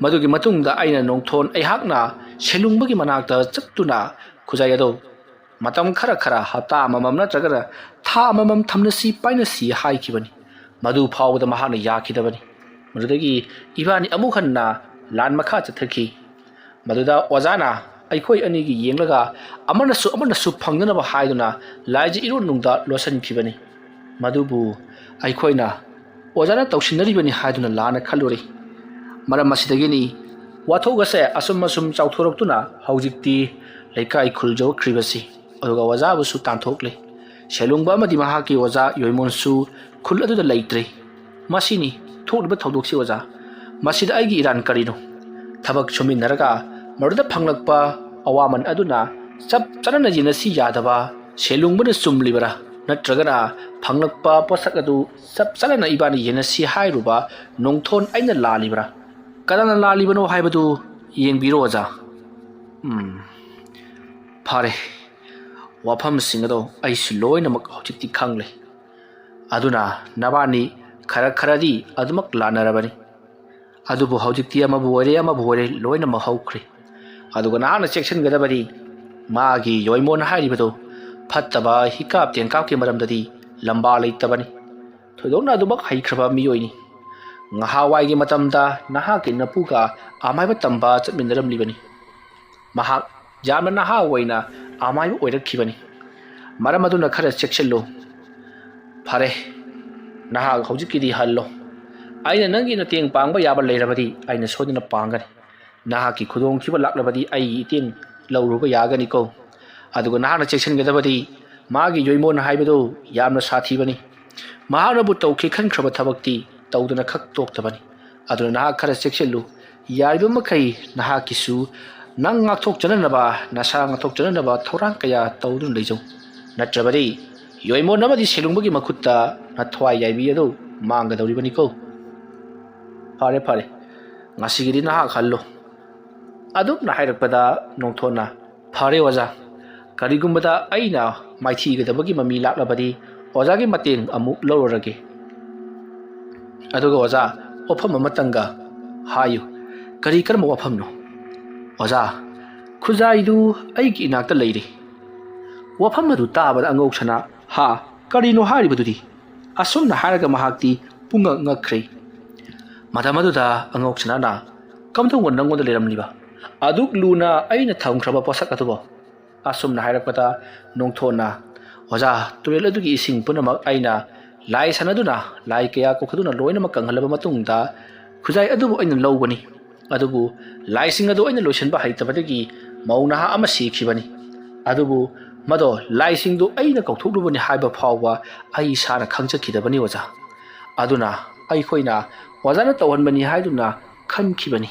ꯃꯗꯨꯒꯤ ꯃꯇꯨꯡꯗ ꯑꯩꯅ ꯅꯣꯡꯊꯣꯟ ꯑꯩꯍꯥꯛꯅ ꯁꯦꯂꯨꯡꯕꯒꯤ ꯃꯅꯥꯛꯇ ꯆꯠꯇꯨꯅ ꯈꯨꯖꯥꯏ ꯑꯗꯨ ꯃꯇꯝ ꯈꯔ ꯈꯔ, ꯍꯞꯇꯥ ꯑꯃꯃꯝ ꯅꯠꯇ꯭ꯔꯒꯅ ꯊꯥ ꯑꯃꯃꯝ ꯊꯝꯅꯁꯤ ꯄꯥꯏꯅꯁꯤ ꯍꯥꯏꯈꯤꯕꯅꯤ꯫ ꯃꯗꯨ ꯐꯥꯎꯕꯗ ꯃꯍꯥꯛꯅ ꯌꯥꯈꯤꯗꯕꯅꯤ꯫ ꯃꯗꯨꯗꯒꯤ ꯏꯕꯥꯅꯤ ꯑꯃꯨꯛ ꯍꯟꯅ ꯂꯥꯟ ꯃꯈꯥ ꯆꯠꯊꯈꯤ꯫ ꯃꯗꯨꯗ ꯑꯣꯖꯥꯅ ꯑꯩꯈꯣꯏ ꯑꯅꯤꯒꯤ ꯌꯦꯡꯂꯒ ꯑꯃꯅꯁꯨ ꯑꯃꯅꯁꯨ ꯐꯪꯅꯅꯕ ꯍꯥꯏꯗꯨꯅ ꯂꯥꯏꯖ ꯏꯔꯣꯟꯅꯨꯡꯗ ꯂꯣꯠꯁꯤꯟꯈꯤꯕꯅꯤ꯫ ꯃꯗꯨꯕꯨ ꯑꯩꯈꯣꯏꯅ ꯑꯣꯖꯥꯅ ꯇꯧꯁꯤꯟꯅꯔꯤꯕꯅꯤ ꯍꯥꯏꯗꯨꯅ ꯂꯥꯟꯅ ꯈꯜꯂꯨꯔꯦ꯫ ꯃꯔꯝ ꯑꯁꯤꯗꯒꯤꯅꯤ ꯋꯥꯊꯣꯛ ꯑꯁꯦ ꯑꯁꯨꯝ ꯑꯁꯨꯝ ꯆꯥꯎꯊꯣꯔꯛꯇꯨꯅ ꯍꯧꯖꯤꯛꯇꯤ ꯂꯩꯀꯥꯏ ꯈꯨꯜ ꯌꯧꯔꯛꯈ꯭ꯔꯤꯕꯁꯤ꯫ ꯑꯗꯨꯒ ꯑꯣꯖꯥꯕꯨꯁꯨ ꯇꯥꯟꯊꯣꯛꯂꯦ꯫ ꯁꯦꯂꯨꯡꯕ ꯑꯃꯗꯤ ꯃꯍꯥꯛꯀꯤ ꯑꯣꯖꯥ ꯌꯣꯏꯃꯣꯟꯁꯨ ꯈꯨꯜ ꯑꯗꯨꯗ ꯂꯩꯇ꯭ꯔꯦ꯫ ꯃꯁꯤꯅꯤ ꯊꯣꯛꯂꯤꯕ ꯊꯧꯗꯣꯛꯁꯤ ꯑꯣꯖꯥ꯫ ꯃꯁꯤꯗ ꯑꯩꯒꯤ ꯏꯔꯥꯟ ꯀꯔꯤꯅꯣ? ꯊꯕꯛ ꯁꯨꯃꯤꯟꯅꯔꯒ ꯃꯗꯨꯗ ꯐꯪꯂꯛꯄ ꯑꯋꯥꯃꯟ ꯑꯗꯨꯅ ꯆꯞ ꯆꯥꯅꯅ ꯌꯦꯟꯅꯁꯤ ꯌꯥꯗꯕ ꯁꯦꯂꯨꯡꯕꯅ ꯆꯨꯝꯂꯤꯕꯔꯥ? ꯅꯠꯇ꯭ꯔꯒꯅ ꯐꯪꯂꯛꯄ ꯄꯣꯠꯁꯛ ꯑꯗꯨ ꯆꯞ ꯆꯥꯅꯅ ꯏꯕꯥꯅꯤ ꯌꯦꯟꯅꯁꯤ ꯍꯥꯏꯔꯨꯕ ꯅꯣꯡꯊꯣꯟ ꯑꯩꯅ ꯂꯥꯜꯂꯤꯕ꯭ꯔꯥ? ꯀꯅꯥꯅ ꯂꯥꯜꯂꯤꯕꯅꯣ ꯍꯥꯏꯕꯗꯨ ꯌꯦꯡꯕꯤꯔꯣ ꯑꯣꯖꯥ꯫ ꯎꯝ, ꯐꯔꯦ꯫ ꯋꯥꯐꯝꯁꯤꯡ ꯑꯗꯣ ꯑꯩꯁꯨ ꯂꯣꯏꯅꯃꯛ ꯍꯧꯖꯤꯛꯇꯤ ꯈꯪꯂꯦ꯫ ꯑꯗꯨꯅ ꯅꯕꯥꯅꯤ ꯈꯔ ꯈꯔꯗꯤ ꯑꯗꯨꯃꯛ ꯂꯥꯟꯅꯔꯕꯅꯤ꯫ ꯑꯗꯨꯕꯨ ꯍꯧꯖꯤꯛꯇꯤ ꯑꯃꯕꯨ ꯑꯣꯏꯔꯦ ꯑꯃꯕꯨ ꯑꯣꯏꯔꯦ ꯂꯣꯏꯅꯃꯛ ꯍꯧꯈ꯭ꯔꯦ꯫ ꯑꯗꯨꯒ ꯅꯍꯥꯛꯅ ꯆꯦꯛꯁꯤꯟꯒꯗꯕꯗꯤ ꯃꯥꯒꯤ ꯌꯣꯏꯃꯣꯟ ꯍꯥꯏꯔꯤꯕꯗꯨ ꯐꯠꯇꯕ ꯍꯤꯀꯥꯞ ꯇꯦꯟꯀꯥꯞꯀꯤ ꯃꯔꯝꯗꯗꯤ ꯂꯝꯕꯥ ꯂꯩꯇꯕꯅꯤ꯫ ꯊꯣꯏꯗꯣꯛꯅ ꯑꯗꯨꯃꯛ ꯍꯩꯈ꯭ꯔꯕ ꯃꯤꯑꯣꯏꯅꯤ꯫ ꯉꯍꯥꯋꯥꯏꯒꯤ ꯃꯇꯝꯗ ꯅꯍꯥꯛꯀꯤ ꯅꯄꯨꯒ ꯑꯃꯥꯏꯕ ꯇꯝꯕ ꯆꯠꯃꯤꯟꯅꯔꯝꯂꯤꯕꯅꯤ꯫ ꯃꯍꯥꯛ ꯌꯥꯝꯅ ꯅꯍꯥ ꯑꯣꯏꯅ ꯑꯃꯥꯏꯕ ꯑꯣꯏꯔꯛꯈꯤꯕꯅꯤ꯫ ꯃꯔꯝ ꯑꯗꯨꯅ ꯈꯔ ꯆꯦꯛꯁꯤꯜꯂꯨ꯫ ꯐꯔꯦ, ꯅꯍꯥꯛ ꯍꯧꯖꯤꯛꯀꯤꯗꯤ ꯍꯜꯂꯣ꯫ ꯑꯩꯅ ꯅꯪꯒꯤ ꯃꯇꯦꯡ ꯄꯥꯡꯕ ꯌꯥꯕ ꯂꯩꯔꯕꯗꯤ ꯑꯩꯅ ꯁꯣꯏꯗꯅ ꯄꯥꯡꯒꯅꯤ꯫ ꯅꯍꯥꯛꯀꯤ ꯈꯨꯗꯣꯡꯊꯤꯕ ꯂꯥꯛꯂꯕꯗꯤ ꯑꯩꯒꯤ ꯏꯇꯦꯡ ꯂꯧꯔꯨꯕ ꯌꯥꯒꯅꯤꯀꯣ꯫ ꯑꯗꯨꯒ ꯅꯍꯥꯛꯅ ꯆꯦꯛꯁꯤꯟꯒꯗꯕꯗꯤ ꯃꯥꯒꯤ ꯌꯣꯏꯃꯣꯟ ꯍꯥꯏꯕꯗꯨ ꯌꯥꯝꯅ ꯁꯥꯊꯤꯕꯅꯤ꯫ ꯃꯍꯥꯛꯅꯕꯨ ꯇꯧꯈꯤ ꯈꯟꯈ꯭ꯔꯕ ꯊꯕꯛꯇꯤ ꯇꯧꯗꯅ ꯈꯛ ꯇꯣꯛꯇꯕꯅꯤ꯫ ꯑꯗꯨꯅ ꯅꯍꯥꯛ ꯈꯔ ꯆꯦꯛꯁꯤꯜꯂꯨ꯫ ꯌꯥꯔꯤꯕ ꯃꯈꯩ ꯅꯍꯥꯛꯀꯤꯁꯨ ꯅꯪ ꯉꯥꯛꯊꯣꯛꯆꯅꯅꯕ, ꯅꯁꯥ ꯉꯥꯛꯊꯣꯛꯆꯅꯅꯕ ꯊꯧꯔꯥꯡ ꯀꯌꯥ ꯇꯧꯗꯨꯅ ꯂꯩꯖꯧ꯫ ꯅꯠꯇ꯭ꯔꯕꯗꯤ ꯌꯣꯏꯃꯣꯟ ꯑꯃꯗꯤ ꯁꯦꯂꯨꯡꯕꯒꯤ ꯃꯈꯨꯠꯇ ꯅꯊ꯭ꯋꯥꯏ ꯌꯥꯏꯕꯤ ꯑꯗꯨ ꯃꯥꯡꯒꯗꯧꯔꯤꯕꯅꯤꯀꯣ꯫ ꯐꯔꯦ, ꯐꯔꯦ, ꯉꯁꯤꯒꯤꯗꯤ ꯅꯍꯥꯛ ꯍꯜꯂꯣ꯫ ꯑꯗꯨꯝꯅ ꯍꯥꯏꯔꯛꯄꯗ ꯅꯣꯡꯊꯣꯟꯅ, "ꯐꯔꯦ ꯑꯣꯖꯥ, ꯀꯔꯤꯒꯨꯝꯕꯗ ꯑꯩꯅ ꯃꯥꯏꯊꯤꯒꯗꯕꯒꯤ ꯃꯃꯤ ꯂꯥꯛꯂꯕꯗꯤ ꯑꯣꯖꯥꯒꯤ ꯃꯇꯦꯡ ꯑꯃꯨꯛ ꯂꯧꯔꯔꯒꯦ꯫ ꯑꯗꯨꯒ ꯑꯣꯖꯥ, ꯋꯥꯐꯝ ꯑꯃꯇꯪꯒ ꯍꯥꯏꯌꯨ꯫" "ꯀꯔꯤ, ꯀꯔꯝꯕ ꯋꯥꯐꯝꯅꯣ?" "ꯑꯣꯖꯥ, ꯈꯨꯖꯥꯏꯗꯨ ꯑꯩꯒꯤ ꯏꯅꯥꯛꯇ ꯂꯩꯔꯦ꯫" ꯋꯥꯐꯝ ꯑꯗꯨ ꯇꯥꯕꯗ ꯑꯉꯧꯁꯅꯥ, "ꯍꯥ? ꯀꯔꯤꯅꯣ ꯍꯥꯏꯔꯤꯕꯗꯨꯗꯤ?" ꯑꯁꯨꯝꯅ ꯍꯥꯏꯔꯒ ꯃꯍꯥꯛꯇꯤ ꯄꯨꯡꯉꯛ ꯉꯛꯈ꯭ꯔꯦ꯫ ꯃꯇꯝ ꯑꯗꯨꯗ ꯑꯉꯧꯁꯅꯥꯅ, "ꯀꯝꯗꯧꯕ ꯅꯪꯉꯣꯟꯗ ꯂꯩꯔꯝꯂꯤꯕ?" "ꯑꯗꯨꯛ ꯂꯨꯅ ꯑꯩꯅ ꯊꯝꯈ꯭ꯔꯕ ꯄꯣꯠꯁꯛ ꯑꯗꯨꯕꯨ?" ꯑꯁꯨꯝꯅ ꯍꯥꯏꯔꯛꯄꯗ ꯅꯣꯡꯊꯣꯟꯅ, "ꯑꯣꯖꯥ, ꯇꯨꯔꯦꯜ ꯑꯗꯨꯒꯤ ꯏꯁꯤꯡ ꯄꯨꯝꯅꯃꯛ ꯑꯩꯅ ꯂꯥꯏ ꯁꯥꯟꯅꯗꯨꯅ, ꯂꯥꯏ ꯀꯌꯥ ꯀꯧꯊꯗꯨꯅ ꯂꯣꯏꯅꯃꯛ ꯀꯪꯍꯜꯂꯕ ꯃꯇꯨꯡꯗ ꯈꯨꯖꯥꯏ ꯑꯗꯨꯕꯨ ꯑꯩꯅ ꯂꯧꯕꯅꯤ꯫ ꯑꯗꯨꯕꯨ ꯂꯥꯏꯁꯤꯡ ꯑꯗꯨ ꯑꯩꯅ ꯂꯣꯏꯁꯤꯟꯕ ꯍꯩꯇꯕꯗꯒꯤ ꯃꯧ ꯅꯍꯥ ꯑꯃ ꯁꯤꯈꯤꯕꯅꯤ꯫ ꯑꯗꯨꯕꯨ ꯃꯗꯣ ꯂꯥꯏꯁꯤꯡꯗꯨ ꯑꯩꯅ ꯀꯧꯊꯣꯛꯂꯨꯕꯅꯤ ꯍꯥꯏꯕ ꯐꯥꯎꯕ ꯑꯩ ꯏꯁꯥꯅ ꯈꯪꯖꯈꯤꯗꯕꯅꯤ ꯑꯣꯖꯥ꯫ ꯑꯗꯨꯅ ꯑꯩꯈꯣꯏꯅ ꯑꯣꯖꯥꯅ ꯇꯧꯍꯟꯕꯅꯤ ꯍꯥꯏꯗꯨꯅ ꯈꯟꯈꯤꯕꯅꯤ꯫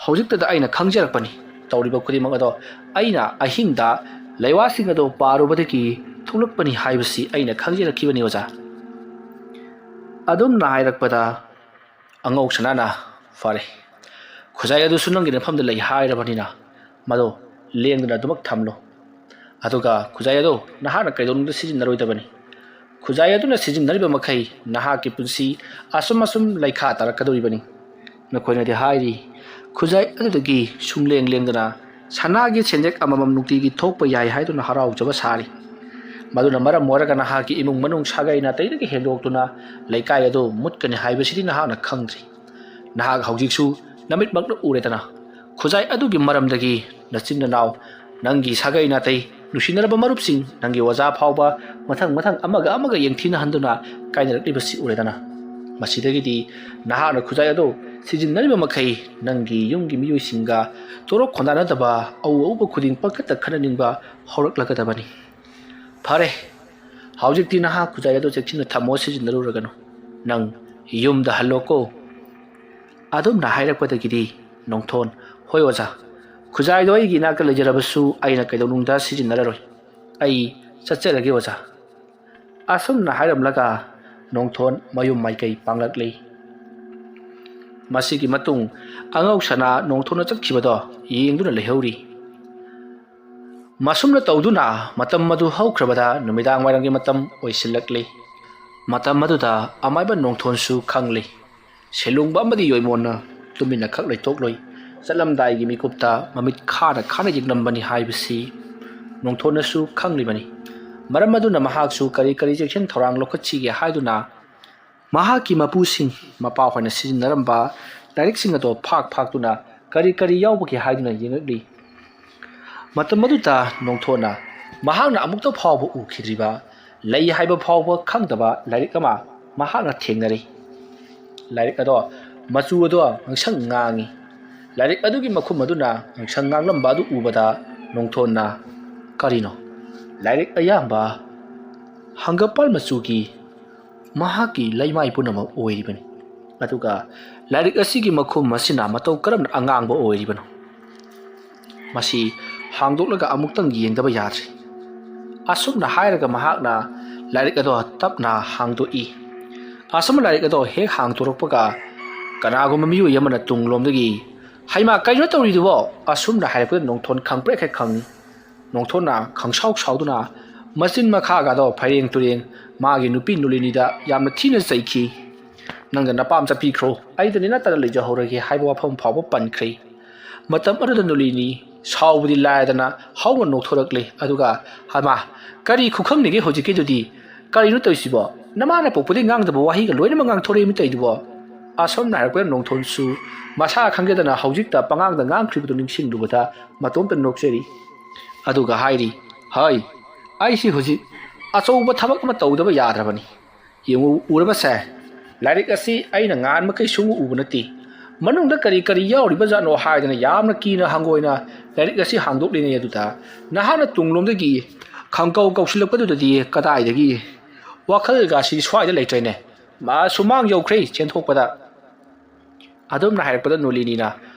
ꯍꯧꯖꯤꯛꯇꯗ ꯑꯩꯅ ꯈꯪꯖꯔꯛꯄꯅꯤ꯫ ꯇꯧꯔꯤꯕ ꯈꯨꯗꯤꯡꯃꯛ ꯑꯗꯣ ꯑꯩꯅ ꯑꯍꯤꯡꯗ ꯂꯩꯋꯥꯁꯤꯡ ꯑꯗꯣ ꯄꯥꯔꯨꯕꯗꯒꯤ ꯊꯣꯛꯂꯛꯄꯅꯤ ꯍꯥꯏꯕꯁꯤ ꯑꯩꯅ ꯈꯪꯖꯔꯛꯈꯤꯕꯅꯤ ꯑꯣꯖꯥ꯫" ꯑꯗꯨꯝꯅ ꯍꯥꯏꯔꯛꯄꯗ ꯑꯉꯧꯁꯅꯥꯅ, "ꯐꯔꯦ, ꯈꯨꯖꯥꯏ ꯑꯗꯨꯁꯨ ꯅꯪꯒꯤ ꯅꯐꯝꯗ ꯂꯩ ꯍꯥꯏꯔꯕꯅꯤꯅ ꯃꯗꯣ ꯂꯦꯡꯗꯅ ꯑꯗꯨꯃꯛ ꯊꯝꯂꯣ꯫ ꯑꯗꯨꯒ ꯈꯨꯖꯥꯏ ꯑꯗꯣ ꯅꯍꯥꯛꯅ ꯀꯩꯗꯧꯅꯨꯡꯗ ꯁꯤꯖꯤꯟꯅꯔꯣꯏꯗꯕꯅꯤ꯫ ꯈꯨꯖꯥꯏ ꯑꯗꯨꯅ ꯁꯤꯖꯤꯟꯅꯔꯤꯕ ꯃꯈꯩ ꯅꯍꯥꯛꯀꯤ ꯄꯨꯟꯁꯤ ꯑꯁꯨꯝ ꯑꯁꯨꯝ ꯂꯩꯈꯥ ꯇꯥꯔꯛꯀꯗꯧꯔꯤꯕꯅꯤ꯫ ꯅꯈꯣꯏꯅꯗꯤ ꯍꯥꯏꯔꯤ, ꯈꯨꯖꯥꯏ ꯑꯗꯨꯗꯒꯤ ꯁꯨꯡꯂꯦꯡ ꯂꯦꯡꯗꯅ ꯁꯅꯥꯒꯤ ꯁꯦꯟꯖꯦꯛ ꯑꯃꯃꯝ ꯅꯨꯡꯇꯤꯒꯤ ꯊꯣꯛꯄ ꯌꯥꯏ ꯍꯥꯏꯗꯨꯅ ꯍꯔꯥꯎꯖꯕ ꯁꯥꯔꯤ꯫ ꯃꯗꯨꯅ ꯃꯔꯝ ꯑꯣꯏꯔꯒ ꯅꯍꯥꯛꯀꯤ ꯏꯃꯨꯡ ꯃꯅꯨꯡ ꯁꯥꯒꯩ ꯅꯥꯇꯩꯗꯒꯤ ꯍꯦꯟꯗꯣꯛꯇꯨꯅ ꯂꯩꯀꯥꯏ ꯑꯗꯨ ꯃꯨꯠꯀꯅꯤ ꯍꯥꯏꯕꯁꯤꯗꯤ ꯅꯍꯥꯛꯅ ꯈꯪꯗ꯭ꯔꯤ꯫ ꯅꯍꯥꯛ ꯍꯧꯖꯤꯛꯁꯨ ꯅꯃꯤꯠꯃꯛꯅ ꯎꯔꯦꯗꯅ, ꯈꯨꯖꯥꯏ ꯑꯗꯨꯒꯤ ꯃꯔꯝꯗꯒꯤ ꯅꯆꯤꯟ ꯅꯅꯥꯎ, ꯅꯪꯒꯤ ꯁꯥꯒꯩ ꯅꯥꯇꯩ, ꯅꯨꯡꯁꯤꯅꯔꯕ ꯃꯔꯨꯞꯁꯤꯡ, ꯅꯪꯒꯤ ꯑꯣꯖꯥ ꯐꯥꯎꯕ ꯃꯊꯪ ꯃꯊꯪ ꯑꯃꯒ ꯑꯃꯒ ꯌꯦꯡꯊꯤꯅꯍꯟꯗꯨꯅ ꯀꯥꯏꯅꯔꯛꯂꯤꯕꯁꯤ ꯎꯔꯦꯗꯅ꯫ ꯃꯁꯤꯗꯒꯤꯗꯤ ꯅꯍꯥꯛꯅ ꯈꯨꯖꯥꯏ ꯑꯗꯨ ꯁꯤꯖꯤꯟꯅꯔꯤꯕ ꯃꯈꯩ ꯅꯪꯒꯤ ꯌꯨꯝꯒꯤ ꯃꯤꯑꯣꯏꯁꯤꯡꯒ ꯇꯣꯔꯣꯛ ꯈꯣꯟꯗꯥꯅꯗꯕ, ꯑꯎ ꯑꯎꯕ ꯈꯨꯗꯤꯡ ꯄꯪꯈꯠꯇ ꯈꯠꯅꯅꯤꯡꯕ ꯍꯧꯔꯛꯂꯒꯗꯕꯅꯤ꯫ ꯐꯔꯦ, ꯍꯧꯖꯤꯛꯇꯤ ꯅꯍꯥꯛ ꯈꯨꯖꯥꯏ ꯑꯗꯨ ꯆꯦꯛꯁꯤꯟꯅ ꯊꯝꯃꯣ, ꯁꯤꯖꯤꯟꯅꯔꯨꯔꯒꯅꯨ꯫ ꯅꯪ ꯌꯨꯝꯗ ꯍꯜꯂꯣꯀꯣ꯫ ꯑꯗꯨꯝꯅ ꯍꯥꯏꯔꯛꯄꯗꯒꯤꯗꯤ ꯅꯣꯡꯊꯣꯟ, "ꯍꯣꯏ ꯑꯣꯖꯥ, ꯈꯨꯖꯥꯏꯗꯣ ꯑꯩꯒꯤ ꯏꯅꯥꯛꯇ ꯂꯩꯖꯔꯕꯁꯨ ꯑꯩꯅ ꯀꯩꯗꯧꯅꯨꯡꯗ ꯁꯤꯖꯤꯟꯅꯔꯔꯣꯏ꯫ ꯑꯩ ꯆꯠꯆꯔꯒꯦ ꯑꯣꯖꯥ"꯫ ꯑꯁꯨꯝꯅ ꯍꯥꯏꯔꯝꯂꯒ ꯅꯣꯡꯊꯣꯟ ꯃꯌꯨꯝ ꯃꯥꯏꯀꯩ ꯄꯥꯡꯂꯛꯂꯤ꯫ ꯃꯁꯤꯒꯤ ꯃꯇꯨꯡ ꯑꯉꯧꯁꯅꯥ ꯅꯣꯡꯊꯣꯟꯅ ꯆꯠꯈꯤꯕꯗꯣ ꯌꯦꯡꯗꯨꯅ ꯂꯩꯍꯧꯔꯤ꯫ ꯃꯁꯨꯝꯅ ꯇꯧꯗꯨꯅ ꯃꯇꯝ ꯑꯗꯨ ꯍꯧꯈ꯭ꯔꯕꯗ ꯅꯨꯃꯤꯗꯥꯡ ꯋꯥꯏꯔꯝꯒꯤ ꯃꯇꯝ ꯑꯣꯏꯁꯤꯜꯂꯛꯂꯤ꯫ ꯃꯇꯝ ꯑꯗꯨꯗ ꯑꯃꯥꯏꯕ ꯅꯣꯡꯊꯣꯟꯁꯨ ꯈꯪꯂꯤ꯫ ꯁꯦꯂꯨꯡꯕ ꯑꯃꯗꯤ ꯌꯣꯏꯃꯣꯟꯅ ꯇꯨꯃꯤꯟꯅ ꯈꯛ ꯂꯩꯊꯣꯛꯂꯣꯏ꯫ ꯆꯠꯂꯝꯗꯥꯏꯒꯤ ꯃꯤꯀꯨꯞꯇ ꯃꯃꯤꯠ ꯈꯥꯅ ꯈꯥꯅ ꯌꯦꯡꯂꯝꯕꯅꯤ ꯍꯥꯏꯕꯁꯤ ꯅꯣꯡꯊꯣꯟꯅꯁꯨ ꯈꯪꯂꯤꯕꯅꯤ꯫ ꯃꯔꯝ ꯑꯗꯨꯅ ꯃꯍꯥꯛꯁꯨ ꯀꯔꯤ ꯀꯔꯤ ꯆꯦꯛꯁꯤꯟ ꯊꯧꯔꯥꯡ ꯂꯧꯈꯠꯁꯤꯒꯦ ꯍꯥꯏꯗꯨꯅ ꯃꯍꯥꯛꯀꯤ ꯃꯄꯨꯁꯤꯡ, ꯃꯄꯥꯍꯣꯏꯅ ꯁꯤꯖꯤꯟꯅꯔꯝꯕ ꯂꯥꯏꯔꯤꯛꯁꯤꯡ ꯑꯗꯣ ꯐꯥꯛ ꯐꯥꯛꯇꯨꯅ ꯀꯔꯤ ꯀꯔꯤ ꯌꯥꯎꯕꯒꯦ ꯍꯥꯏꯗꯨꯅ ꯌꯦꯡꯉꯛꯂꯤ꯫ ꯃꯇꯝ ꯑꯗꯨꯗ ꯅꯣꯡꯊꯣꯟꯅ ꯃꯍꯥꯛꯅ ꯑꯃꯨꯛꯇ ꯐꯥꯎꯕ ꯎꯈꯤꯗ꯭ꯔꯤꯕ, ꯂꯩ ꯍꯥꯏꯕ ꯐꯥꯎꯕ ꯈꯪꯗꯕ ꯂꯥꯏꯔꯤꯛ ꯑꯃ ꯃꯍꯥꯛꯅ ꯊꯦꯡꯅꯔꯤ꯫ ꯂꯥꯏꯔꯤꯛ ꯑꯗꯣ, ꯃꯆꯨ ꯑꯗꯣ ꯉꯥꯡꯁꯪ ꯉꯥꯡꯉꯤ꯫ ꯂꯥꯏꯔꯤꯛ ꯑꯗꯨꯒꯤ ꯃꯈꯨꯝ ꯑꯗꯨꯅ ꯉꯥꯡꯁꯪ ꯉꯥꯡꯂꯝꯕ ꯑꯗꯨ ꯎꯕꯗ ꯅꯣꯡꯊꯣꯟꯅ, "ꯀꯔꯤꯅꯣ? ꯂꯥꯏꯔꯤꯛ ꯑꯌꯥꯝꯕ ꯍꯪꯒꯄꯥꯜ ꯃꯆꯨꯒꯤ ꯃꯍꯥꯛꯀꯤ ꯂꯩꯃꯥꯏ ꯄꯨꯝꯅꯃꯛ ꯑꯣꯏꯔꯤꯕꯅꯤ꯫ ꯑꯗꯨꯒ ꯂꯥꯏꯔꯤꯛ ꯑꯁꯤꯒꯤ ꯃꯈꯨꯝ ꯑꯁꯤꯅ ꯃꯇꯧ ꯀꯔꯝꯅ ꯑꯉꯥꯡꯕ ꯑꯣꯏꯔꯤꯕꯅꯣ? ꯃꯁꯤ ꯍꯥꯡꯗꯣꯛꯂꯒ ꯑꯃꯨꯛꯇꯪ ꯌꯦꯡꯗꯕ ꯌꯥꯗ꯭ꯔꯤ"꯫ ꯑꯁꯨꯝꯅ ꯍꯥꯏꯔꯒ ꯃꯍꯥꯛꯅ ꯂꯥꯏꯔꯤꯛ ꯑꯗꯣ ꯇꯞꯅ ꯍꯥꯡꯗꯣꯛꯏ꯫ ꯑꯁꯨꯝꯅ ꯂꯥꯏꯔꯤꯛ ꯑꯗꯣ ꯍꯦꯛ ꯍꯥꯡꯗꯣꯔꯛꯄꯒ ꯀꯅꯥꯒꯨꯝꯕ ꯃꯤꯑꯣꯏ ꯑꯃꯅ ꯇꯨꯡꯂꯣꯝꯗꯒꯤ, "ꯍꯩꯃꯥ, ꯀꯩꯅꯣ ꯇꯧꯔꯤꯗꯨꯕꯣ?" ꯑꯁꯨꯝꯅ ꯍꯥꯏꯔꯛꯄꯗ ꯅꯣꯡꯊꯣꯟ ꯈꯪꯄ꯭ꯔꯦꯛ ꯍꯦꯛ ꯈꯪꯏ꯫ ꯅꯣꯡꯊꯣꯟꯅ ꯈꯪꯁꯥꯎ ꯁꯥꯎꯗꯨꯅ ꯃꯆꯤꯟ ꯃꯈꯥꯒꯗꯣ ꯐꯩꯔꯦꯡ ꯇꯨꯔꯦꯡ ꯃꯥꯒꯤ ꯅꯨꯄꯤ ꯅꯨꯂꯤꯅꯤꯗ ꯌꯥꯝꯅ ꯊꯤꯅ ꯆꯩꯈꯤ꯫ "ꯅꯪꯒ ꯅꯄꯥꯝ ꯆꯠꯄꯤꯈ꯭ꯔꯣ, ꯑꯩꯗ ꯅꯦꯅꯥꯇꯥꯅ ꯂꯩꯖꯍꯧꯔꯒꯦ" ꯍꯥꯏꯕ ꯋꯥꯐꯝ ꯐꯥꯎꯕ ꯄꯟꯈ꯭ꯔꯦ꯫ ꯃꯇꯝ ꯑꯗꯨꯗ ꯅꯨꯂꯤꯅꯤ ꯁꯥꯎꯕꯗꯤ ꯂꯥꯏꯔꯗꯅ ꯍꯧꯅ ꯅꯣꯛꯊꯣꯔꯛꯂꯦ꯫ ꯑꯗꯨꯒ, "ꯍꯩꯃꯥ, ꯀꯔꯤ ꯈꯨꯈꯪꯅꯤꯒꯦ ꯍꯧꯖꯤꯛꯀꯤꯗꯨꯗꯤ? ꯀꯔꯤꯅꯣ ꯇꯧꯔꯤꯁꯤꯕꯣ? ꯅꯃꯥꯅ ꯄꯣꯛꯄꯗꯒꯤ ꯉꯥꯡꯗꯕ ꯋꯥꯍꯩꯒ ꯂꯣꯏꯅꯃꯛ ꯉꯥꯡꯊꯣꯔꯛꯏ ꯇꯧꯔꯤꯗꯨꯕꯣ?" ꯑꯁꯣꯝꯅ ꯍꯥꯏꯔꯛꯄꯗ ꯅꯣꯡꯊꯣꯟꯁꯨ ꯃꯁꯥ ꯈꯪꯖꯗꯅ ꯍꯧꯖꯤꯛꯇ ꯄꯉꯥꯡꯗ ꯉꯥꯡꯈ꯭ꯔꯤꯕꯗꯨ ꯅꯤꯡꯁꯤꯡꯂꯨꯕꯗ ꯃꯇꯣꯝꯇ ꯅꯣꯛꯆꯔꯤ꯫ ꯑꯗꯨꯒ ꯍꯥꯏꯔꯤ, ꯍꯣꯏ, ꯑꯩꯁꯤ ꯍꯧꯖꯤꯛ ꯑꯆꯧꯕ ꯊꯕꯛ ꯑꯃ ꯇꯧꯗꯕ ꯌꯥꯗ꯭ꯔꯕꯅꯤ꯫ ꯌꯦꯡꯉꯨ, ꯎꯔꯕꯁꯦ, ꯂꯥꯏꯔꯤꯛ ꯑꯁꯤ ꯑꯩꯅ ꯉꯥꯟ ꯃꯈꯩ ꯁꯨꯡꯎ ꯎꯕ ꯅꯠꯇꯦ꯫ ꯃꯅꯨꯡꯗ ꯀꯔꯤ ꯀꯔꯤ ꯌꯥꯎꯔꯤꯕꯖꯥꯠꯅꯣ ꯍꯥꯏꯗꯅ ꯌꯥꯝꯅ ꯀꯤꯅ ꯍꯪꯒꯣꯏꯅ ꯂꯥꯏꯔꯤꯛ ꯑꯁꯤ ꯍꯥꯡꯗꯣꯛꯂꯤꯉꯩ ꯑꯗꯨꯗ, ꯅꯍꯥꯛꯅ ꯇꯨꯡꯂꯣꯝꯗꯒꯤ ꯈꯪꯀꯧ ꯀꯧꯁꯤꯜꯂꯛꯄꯗꯨꯗꯗꯤ ꯀꯗꯥꯏꯗꯒꯤ? ꯋꯥꯈꯜꯒꯁꯤ ꯁ꯭ꯋꯥꯏꯗ ꯂꯩꯇ꯭ꯔꯦꯅꯦ꯫ ꯃꯥ ꯁꯨꯃꯥꯡ ꯌꯧꯈ꯭ꯔꯦ ꯆꯦꯟꯊꯣꯛꯄꯗ꯫ ꯑꯗꯨꯝꯅ ꯍꯥꯏꯔꯛꯄꯗ ꯅꯣꯂꯤꯅꯤꯅ,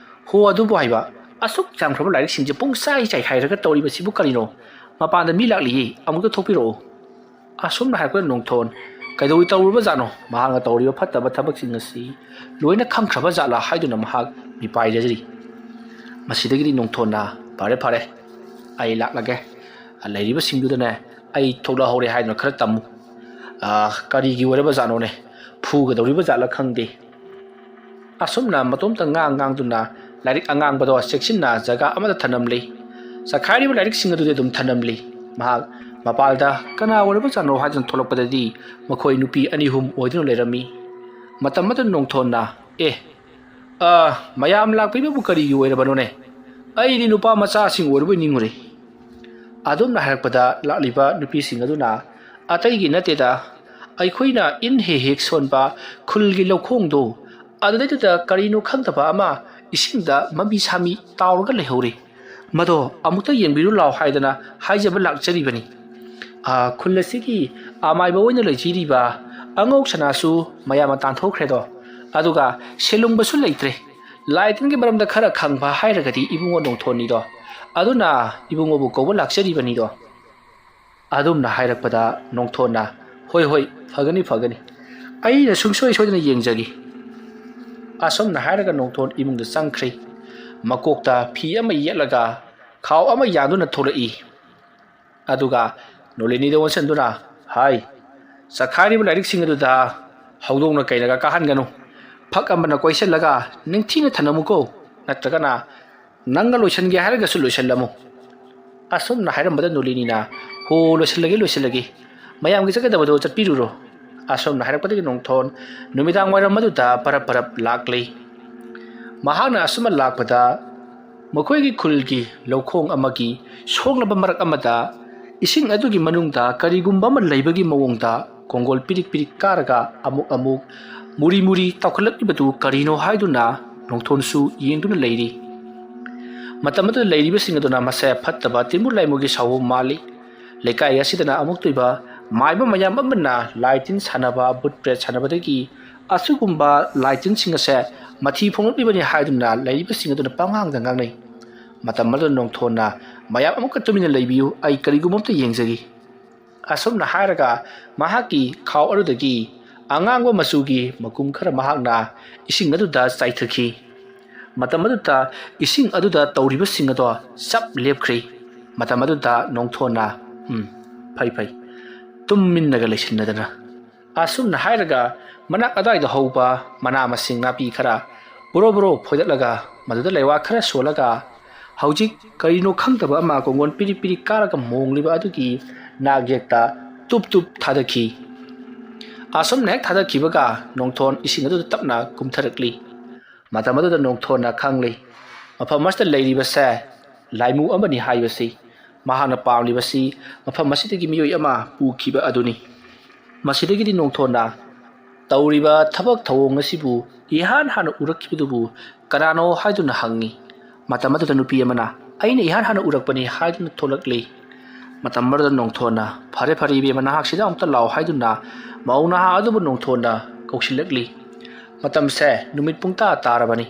"ꯍꯣ, ꯑꯗꯨꯕꯨ ꯍꯥꯏꯕ, ꯑꯁꯨꯛ ꯌꯥꯝꯈ꯭ꯔꯕ ꯂꯥꯏꯔꯤꯛꯁꯤꯡꯁꯦ ꯄꯨꯡꯆꯥꯏ ꯆꯥꯏꯈꯥꯏꯔꯒ ꯇꯧꯔꯤꯕꯁꯤꯕꯨ ꯀꯔꯤꯅꯣ? ꯃꯄꯥꯟꯗ ꯃꯤ ꯂꯥꯛꯂꯤꯌꯦ, ꯑꯃꯨꯛꯇ ꯊꯣꯛꯄꯤꯔꯛꯑꯣ"꯫ ꯑꯁꯨꯝꯅ ꯍꯥꯏꯔꯛꯄꯗ ꯅꯣꯡꯊꯣꯟ ꯀꯩꯗꯧꯏ ꯇꯧꯔꯨꯕ ꯖꯥꯠꯅꯣ? ꯃꯍꯥꯛꯅ ꯇꯧꯔꯤꯕ ꯐꯠꯇꯕ ꯊꯕꯛꯁꯤꯡ ꯑꯁꯤ ꯂꯣꯏꯅ ꯈꯪꯈ꯭ꯔꯕ ꯖꯥꯠꯂꯥ ꯍꯥꯏꯗꯨꯅ ꯃꯍꯥꯛ ꯃꯤꯄꯥꯏꯖꯔꯤ꯫ ꯃꯁꯤꯗꯒꯤꯗꯤ ꯅꯣꯡꯊꯣꯟꯅ, "ꯐꯔꯦ, ꯐꯔꯦ, ꯑꯩ ꯂꯥꯛꯂꯒꯦ꯫ ꯂꯩꯔꯤꯕꯁꯤꯡꯗꯨꯗꯅꯦ ꯑꯩ ꯊꯣꯛꯂꯛꯍꯧꯔꯦ ꯍꯥꯏꯗꯨꯅ ꯈꯔ ꯇꯝꯃꯨ꯫ ꯑꯥ, ꯀꯔꯤꯒꯤ ꯑꯣꯏꯔꯕ ꯖꯥꯠꯅꯣꯅꯦ? ꯐꯨꯒꯗꯧꯔꯤꯕ ꯖꯥꯠꯂꯥ ꯈꯪꯗꯦ"꯫ ꯑꯁꯨꯝꯅ ꯃꯇꯣꯝꯇ ꯉꯥꯡ ꯉꯥꯡꯗꯨꯅ ꯂꯥꯏꯔꯤꯛ ꯑꯉꯥꯡꯕꯗꯣ ꯆꯦꯛꯁꯤꯟꯅ ꯖꯒꯥ ꯑꯃꯗ ꯊꯅꯝꯂꯤ꯫ ꯆꯈꯥꯏꯔꯤꯕ ꯂꯥꯏꯔꯤꯛꯁꯤꯡ ꯑꯗꯨꯗꯤ ꯑꯗꯨꯝ ꯊꯅꯝꯂꯤ꯫ ꯃꯍꯥꯛ ꯃꯄꯥꯜꯗ ꯀꯅꯥ ꯑꯣꯏꯔꯕꯖꯥꯠꯅꯣ ꯍꯥꯏꯗꯨꯅ ꯊꯣꯛꯂꯛꯄꯗꯗꯤ ꯃꯈꯣꯏ ꯅꯨꯄꯤ ꯑꯅꯤ ꯑꯍꯨꯝ ꯑꯣꯏꯗꯨꯅ ꯂꯩꯔꯝꯃꯤ꯫ ꯃꯇꯝ ꯑꯗꯨꯗ ꯅꯣꯡꯊꯣꯟꯅ, "ꯑꯦ, ꯑ, ꯃꯌꯥꯝ ꯂꯥꯛꯄꯤꯕꯕꯨ ꯀꯔꯤꯒꯤ ꯑꯣꯏꯔꯕꯅꯣꯅꯦ? ꯑꯩꯗꯤ ꯅꯨꯄꯥ ꯃꯆꯥꯁꯤꯡ ꯑꯣꯏꯔꯕꯣꯏ ꯅꯤꯡꯉꯨꯔꯦ"꯫ ꯑꯗꯨꯝꯅ ꯍꯥꯏꯔꯛꯄꯗ ꯂꯥꯛꯂꯤꯕ ꯅꯨꯄꯤꯁꯤꯡ ꯑꯗꯨꯅ, "ꯑꯇꯩꯒꯤ ꯅꯠꯇꯦꯗ, ꯑꯩꯈꯣꯏꯅ ꯏꯟ ꯍꯦꯛ ꯍꯦꯛ ꯁꯣꯟꯕ ꯈꯨꯜꯒꯤ ꯂꯧꯈꯣꯡꯗꯣ, ꯑꯗꯨꯗꯩꯗꯨꯗ ꯀꯔꯤꯅꯣ ꯈꯪꯗꯕ ꯑꯃ ꯏꯁꯤꯡꯗ ꯃꯃꯤ ꯁꯥꯃꯤ ꯇꯥꯎꯔꯒ ꯂꯩꯍꯧꯔꯤ꯫ ꯃꯗꯣ ꯑꯃꯨꯛꯇ ꯌꯦꯡꯕꯤꯔꯨ ꯂꯥꯎ" ꯍꯥꯏꯗꯅ ꯍꯥꯏꯖꯕ ꯂꯥꯛꯆꯔꯤꯕꯅꯤ꯫ ꯑꯥ, ꯈꯨꯜ ꯑꯁꯤꯒꯤ ꯑꯃꯥꯏꯕ ꯑꯣꯏꯅ ꯂꯩꯖꯔꯤꯕ ꯑꯉꯧ ꯁꯅꯥꯁꯨ ꯃꯌꯥꯝꯅ ꯇꯥꯟꯊꯣꯛꯈ꯭ꯔꯦꯗꯣ, ꯑꯗꯨꯒ ꯁꯦꯂꯨꯡꯕꯁꯨ ꯂꯩꯇ꯭ꯔꯦ꯫ ꯂꯥꯏ ꯇꯤꯟꯒꯤ ꯃꯔꯝꯗ ꯈꯔ ꯈꯪꯕ ꯍꯥꯏꯔꯒꯗꯤ ꯏꯕꯨꯡꯉꯣ ꯅꯣꯡꯊꯣꯟꯅꯤꯗꯣ꯫ ꯑꯗꯨꯅ ꯏꯕꯨꯡꯉꯣꯕꯨ ꯀꯧꯕ ꯂꯥꯛꯆꯔꯤꯕꯅꯤꯗꯣ꯫ ꯑꯗꯨꯝꯅ ꯍꯥꯏꯔꯛꯄꯗ ꯅꯣꯡꯊꯣꯟꯅ, "ꯍꯣꯏ, ꯍꯣꯏ, ꯐꯒꯅꯤ, ꯐꯒꯅꯤ꯫ ꯑꯩꯅ ꯁꯨꯡꯁꯣꯏ ꯁꯣꯏꯗꯅ ꯌꯦꯡꯖꯒꯦ"꯫ ꯑꯁꯨꯝꯅ ꯍꯥꯏꯔꯒ ꯅꯣꯡꯊꯣꯟ ꯏꯃꯨꯡꯗ ꯆꯪꯈ꯭ꯔꯦ꯫ ꯃꯀꯣꯛꯇ ꯐꯤ ꯑꯃ ꯌꯦꯠꯂꯒ ꯈꯥꯎ ꯑꯃ ꯌꯥꯟꯗꯨꯅ ꯊꯣꯛꯂꯛꯏ꯫ ꯑꯗꯨꯒ ꯅꯣꯂꯤꯅꯤꯗ ꯑꯣꯟꯁꯤꯟꯗꯨꯅ, "ꯍꯥꯏ, ꯆꯈꯥꯏꯔꯤꯕ ꯂꯥꯏꯔꯤꯛꯁꯤꯡ ꯑꯗꯨꯗ ꯍꯧꯗꯣꯡꯅ ꯀꯩꯅꯒ ꯀꯥꯍꯟꯒꯅꯨ꯫ ꯐꯛ ꯑꯃꯅ ꯀꯣꯏꯁꯤꯜꯂꯒ ꯅꯤꯡꯊꯤꯅ ꯊꯅꯝꯃꯨꯀꯣ, ꯅꯠꯇ꯭ꯔꯒꯅ ꯅꯪꯅ ꯂꯣꯏꯁꯤꯟꯒꯦ ꯍꯥꯏꯔꯒꯁꯨ ꯂꯣꯏꯁꯤꯜꯂꯝꯃꯨ"꯫ ꯑꯁꯨꯝꯅ ꯍꯥꯏꯔꯝꯕꯗ ꯅꯣꯂꯤꯅꯤꯅ, "ꯍꯣ, ꯂꯣꯏꯁꯤꯜꯂꯒꯦ, ꯂꯣꯏꯁꯤꯜꯂꯒꯦ꯫ ꯃꯌꯥꯝꯒꯤ ꯆꯠꯀꯗꯕꯗꯣ ꯆꯠꯄꯤꯔꯨꯔꯣ"꯫ ꯑꯁꯨꯝꯅ ꯍꯥꯏꯔꯛꯄꯗꯒꯤ ꯅꯣꯡꯊꯣꯟ ꯅꯨꯃꯤꯗꯥꯡ ꯋꯥꯏꯔꯝ ꯑꯗꯨꯗ ꯄꯔꯞ ꯄꯔꯞ ꯂꯥꯛꯂꯤ꯫ ꯃꯍꯥꯛꯅ ꯑꯁꯨꯝꯅ ꯂꯥꯛꯄꯗ ꯃꯈꯣꯏꯒꯤ ꯈꯨꯜꯒꯤ ꯂꯧꯈꯣꯡ ꯑꯃꯒꯤ ꯁꯣꯛꯂꯕ ꯃꯔꯛ ꯑꯃꯗ ꯏꯁꯤꯡ ꯑꯗꯨꯒꯤ ꯃꯅꯨꯡꯗ ꯀꯔꯤꯒꯨꯝꯕ ꯑꯃ ꯂꯩꯕꯒꯤ ꯃꯑꯣꯡꯗ ꯀꯣꯡꯒꯣꯜ ꯄꯤꯔꯤꯛ ꯄꯤꯔꯤꯛ ꯀꯥꯔꯒ ꯑꯃꯨꯛ ꯑꯃꯨꯛ ꯃꯨꯔꯤ ꯃꯨꯔꯤ ꯇꯧꯈꯠꯂꯛꯂꯤꯕꯗꯨ ꯀꯔꯤꯅꯣ ꯍꯥꯏꯗꯨꯅ ꯅꯣꯡꯊꯣꯟꯁꯨ ꯌꯦꯡꯗꯨꯅ ꯂꯩꯔꯤ꯫ ꯃꯇꯝ ꯑꯗꯨꯗ ꯂꯩꯔꯤꯕꯁꯤꯡ ꯑꯗꯨꯅ ꯃꯁꯦ ꯐꯠꯇꯕ ꯇꯤꯟꯕꯨ ꯂꯥꯏꯃꯨꯒꯤ ꯁꯥꯑꯣꯝ ꯃꯥꯜꯂꯤ꯫ ꯂꯩꯀꯥꯏ ꯑꯁꯤꯗꯅ ꯑꯃꯨꯛꯇꯣꯏꯕ ꯃꯥꯏꯕ ꯃꯌꯥꯝ ꯑꯃꯅ ꯂꯥꯏ ꯇꯤꯟ ꯁꯥꯟꯅꯕ, ꯕꯨꯠ ꯄ꯭ꯔꯦꯠ ꯁꯥꯟꯅꯕꯗꯒꯤ ꯑꯁꯤꯒꯨꯝꯕ ꯂꯥꯏ ꯇꯤꯟꯁꯤꯡ ꯑꯁꯦ ꯃꯊꯤ ꯐꯣꯡꯂꯛꯂꯤꯕꯅꯤ ꯍꯥꯏꯗꯨꯅ ꯂꯩꯔꯤꯕꯁꯤꯡ ꯑꯗꯨꯅ ꯄꯉꯥꯡꯗ ꯉꯥꯡꯅꯩ꯫ ꯃꯇꯝ ꯑꯗꯨꯗ ꯅꯣꯡꯊꯣꯟꯅ, "ꯃꯌꯥꯝ ꯑꯃꯨꯛꯀ ꯇꯨꯃꯤꯟꯅ ꯂꯩꯕꯤꯌꯨ, ꯑꯩ ꯀꯔꯤꯒꯨꯝꯕ ꯑꯝꯇ ꯌꯦꯡꯖꯒꯦ"꯫ ꯑꯁꯨꯝꯅ ꯍꯥꯏꯔꯒ ꯃꯍꯥꯛꯀꯤ ꯈꯥꯎ ꯑꯗꯨꯗꯒꯤ ꯑꯉꯥꯡꯕ ꯃꯆꯨꯒꯤ ꯃꯀꯨꯝ ꯈꯔ ꯃꯍꯥꯛꯅ ꯏꯁꯤꯡ ꯑꯗꯨꯗ ꯆꯥꯏꯊꯈꯤ꯫ ꯃꯇꯝ ꯑꯗꯨꯗ ꯏꯁꯤꯡ ꯑꯗꯨꯗ ꯇꯧꯔꯤꯕꯁꯤꯡ ꯑꯗꯣ ꯆꯞ ꯂꯦꯞꯈ꯭ꯔꯦ꯫ ꯃꯇꯝ ꯑꯗꯨꯗ ꯅꯣꯡꯊꯣꯟꯅ, "ꯎꯝ, ꯐꯩ, ꯐꯩ, ꯇꯨꯃꯤꯟꯅꯒ ꯂꯩꯁꯤꯟꯅꯗꯅ"꯫ ꯑꯁꯨꯝꯅ ꯍꯥꯏꯔꯒ ꯃꯅꯥꯛ ꯑꯗꯨꯋꯥꯏꯗ ꯍꯧꯕ ꯃꯅꯥ ꯃꯁꯤꯡ ꯅꯥꯄꯤ ꯈꯔ ꯕꯣꯔꯣ ꯕꯣꯔꯣ ꯐꯣꯏꯗꯠꯂꯒ ꯃꯗꯨꯗ ꯂꯩꯋꯥ ꯈꯔ ꯁꯣꯜꯂꯒ ꯍꯧꯖꯤꯛ ꯀꯔꯤꯅꯣ ꯈꯪꯗꯕ ꯑꯃ ꯀꯣꯡꯒꯣꯟ ꯄꯤꯔꯤꯛ ꯄꯤꯔꯤꯛ ꯀꯥꯔꯒ ꯃꯣꯡꯂꯤꯕ ꯑꯗꯨꯒꯤ ꯅꯥꯛ ꯌꯦꯠꯇ ꯇꯨꯞ ꯇꯨꯞ ꯊꯥꯗꯈꯤ꯫ ꯑꯁꯨꯝꯅ ꯍꯦꯛ ꯊꯥꯗꯈꯤꯕꯒ ꯅꯣꯡꯊꯣꯟ ꯏꯁꯤꯡ ꯑꯗꯨꯗ ꯇꯞꯅ ꯀꯨꯝꯊꯔꯛꯂꯤ꯫ ꯃꯇꯝ ꯑꯗꯨꯗ ꯅꯣꯡꯊꯣꯟꯅ ꯈꯪꯂꯤ, ꯃꯐꯝ ꯑꯁꯤꯗ ꯂꯩꯔꯤꯕꯁꯦ ꯂꯥꯏꯃꯨ ꯑꯃꯅꯤ ꯍꯥꯏꯕꯁꯤ꯫ ꯃꯍꯥꯛꯅ ꯄꯥꯝꯂꯤꯕꯁꯤ ꯃꯐꯝ ꯑꯁꯤꯗꯒꯤ ꯃꯤꯑꯣꯏ ꯑꯃ ꯄꯨꯈꯤꯕ ꯑꯗꯨꯅꯤ꯫ ꯃꯁꯤꯗꯒꯤꯗꯤ ꯅꯣꯡꯊꯣꯟꯅ ꯇꯧꯔꯤꯕ ꯊꯕꯛ ꯊꯧꯑꯣꯡ ꯑꯁꯤꯕꯨ ꯏꯍꯥꯟ ꯍꯥꯟꯅ ꯎꯔꯛꯈꯤꯕꯗꯨꯕꯨ ꯀꯅꯥꯅꯣ ꯍꯥꯏꯗꯨꯅ ꯍꯪꯉꯤ꯫ ꯃꯇꯝ ꯑꯗꯨꯗ ꯅꯨꯄꯤ ꯑꯃꯅ, "ꯑꯩꯅ ꯏꯍꯥꯟ ꯍꯥꯟꯅ ꯎꯔꯛꯄꯅꯤ" ꯍꯥꯏꯗꯨꯅ ꯊꯣꯛꯂꯛꯂꯤ꯫ ꯃꯇꯝ ꯑꯗꯨꯗ ꯅꯣꯡꯊꯣꯟꯅ, "ꯐꯔꯦ, ꯐꯔꯦ, ꯏꯕꯦꯝꯃ, ꯅꯍꯥꯛ ꯁꯤꯗ ꯑꯃꯨꯛꯇ ꯂꯥꯛꯑꯣ" ꯍꯥꯏꯗꯨꯅ ꯃꯧ ꯅꯍꯥ ꯑꯗꯨꯕꯨ ꯅꯣꯡꯊꯣꯟꯅ ꯀꯧꯁꯤꯜꯂꯛꯂꯤ꯫ ꯃꯇꯝꯁꯦ ꯅꯨꯃꯤꯠ ꯄꯨꯡꯇꯥ ꯇꯥꯔꯕꯅꯤ꯫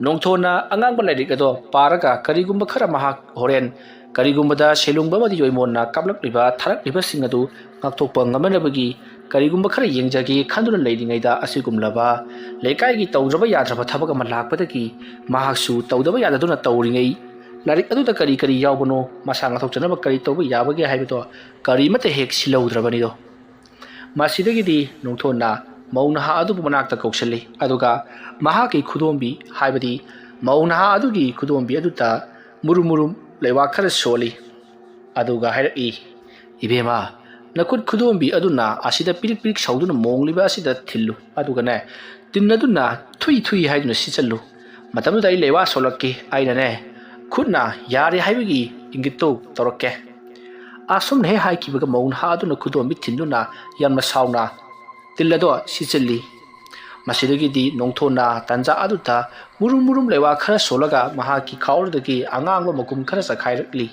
ꯅꯣꯡꯊꯣꯟꯅ ꯑꯉꯥꯡꯕ ꯂꯥꯏꯔꯤꯛ ꯑꯗꯣ ꯄꯥꯔꯒ ꯀꯔꯤꯒꯨꯝꯕ ꯈꯔ ꯃꯍꯥꯛ ꯍꯣꯔꯦꯟ ꯀꯔꯤꯒꯨꯝꯕꯗ ꯁꯦꯂꯨꯡꯕ ꯑꯃꯗꯤ ꯌꯣꯏꯃꯣꯟꯅ ꯀꯥꯞꯂꯛꯂꯤꯕ, ꯊꯥꯔꯛꯂꯤꯕꯁꯤꯡ ꯑꯗꯨ ꯉꯥꯛꯊꯣꯛꯄ ꯉꯝꯅꯅꯕꯒꯤ ꯀꯔꯤꯒꯨꯝꯕ ꯈꯔ ꯌꯦꯡꯖꯒꯦ ꯈꯟꯗꯨꯅ ꯂꯩꯔꯤꯉꯩꯗ, ꯑꯁꯤꯒꯨꯝꯂꯕ ꯂꯩꯀꯥꯏꯒꯤ ꯇꯧꯗ꯭ꯔꯕ ꯌꯥꯗ꯭ꯔꯕ ꯊꯕꯛ ꯑꯃ ꯂꯥꯛꯄꯗꯒꯤ ꯃꯍꯥꯛꯁꯨ ꯇꯧꯗꯕ ꯌꯥꯗꯗꯨꯅ ꯇꯧꯔꯤꯉꯩ, ꯂꯥꯏꯔꯤꯛ ꯑꯗꯨꯗ ꯀꯔꯤ ꯀꯔꯤ ꯌꯥꯎꯕꯅꯣ, ꯃꯁꯥ ꯉꯥꯛꯊꯣꯛꯆꯅꯕ ꯀꯔꯤ ꯇꯧꯕ ꯌꯥꯕꯒꯦ ꯍꯥꯏꯕꯗꯣ ꯀꯔꯤꯃꯠꯇ ꯍꯦꯛ ꯁꯤꯜꯍꯧꯗ꯭ꯔꯕꯅꯤꯗꯣ꯫ ꯃꯁꯤꯗꯒꯤꯗꯤ ꯅꯣꯡꯊꯣꯟꯅ ꯃꯧ ꯅꯍꯥ ꯑꯗꯨꯕꯨ ꯃꯅꯥꯛꯇ ꯀꯧꯁꯤꯜꯂꯤ, ꯑꯗꯨꯒ ꯃꯍꯥꯛꯀꯤ ꯈꯨꯗꯣꯝꯕꯤ, ꯍꯥꯏꯕꯗꯤ ꯃꯧ ꯅꯍꯥ ꯑꯗꯨꯒꯤ ꯈꯨꯗꯣꯝꯕꯤ ꯑꯗꯨꯗ ꯃꯨꯔꯨꯝ ꯃꯨꯔꯨꯝ ꯂꯩꯋꯥ ꯈꯔ ꯁꯣꯜꯂꯤ, ꯑꯗꯨꯒ ꯍꯥꯏꯔꯛꯏ, "ꯏꯕꯦꯝꯃ, ꯅꯈꯨꯠ ꯈꯨꯗꯣꯝꯕꯤ ꯑꯗꯨꯅ ꯑꯁꯤꯗ ꯄꯤꯔꯤꯛ ꯄꯤꯔꯤꯛ ꯁꯧꯗꯨꯅ ꯃꯣꯡꯂꯤꯕ ꯑꯁꯤꯗ ꯊꯤꯜꯂꯨ, ꯑꯗꯨꯒꯅꯦ, ꯇꯤꯟ ꯑꯗꯨꯅ ꯊꯨꯏ ꯊꯨꯏ ꯍꯥꯏꯗꯨꯅ ꯁꯤꯠꯆꯜꯂꯨ꯫ ꯃꯇꯝꯗꯨꯗ ꯑꯩ ꯂꯩꯋꯥ ꯁꯣꯜꯂꯛꯀꯦ, ꯑꯩꯅꯅꯦ, ꯈꯨꯠꯅ ꯌꯥꯔꯦ ꯍꯥꯏꯕꯒꯤ ꯏꯪꯒꯤꯠꯇꯨ ꯇꯧꯔꯛꯀꯦ꯫ ꯑꯁꯨꯝꯅ ꯍꯦꯛ ꯍꯥꯏꯈꯤꯕꯒ ꯃꯧ ꯅꯍꯥ ꯑꯗꯨꯅ ꯈꯨꯗꯣꯝꯕꯤ ꯊꯤꯟꯗꯨꯅ ꯌꯥꯝꯅ ꯁꯥꯎꯅ ꯇꯤꯜ ꯑꯗꯣ ꯁꯤꯠꯆꯤꯜꯂꯤ꯫ ꯃꯁꯤꯗꯒꯤꯗꯤ ꯅꯣꯡꯊꯣꯟꯅ ꯇꯟꯖꯥ ꯑꯗꯨꯗ ꯃꯨꯔꯨꯝ ꯃꯨꯔꯨꯝ ꯂꯩꯋꯥ ꯈꯔ ꯁꯣꯜꯂꯒ ꯃꯍꯥꯛꯀꯤ ꯈꯥꯎꯗꯒꯤ ꯑꯉꯥꯡꯕ ꯃꯒꯨꯝ ꯈꯔ ꯆꯈꯥꯏꯔꯛꯂꯤ꯫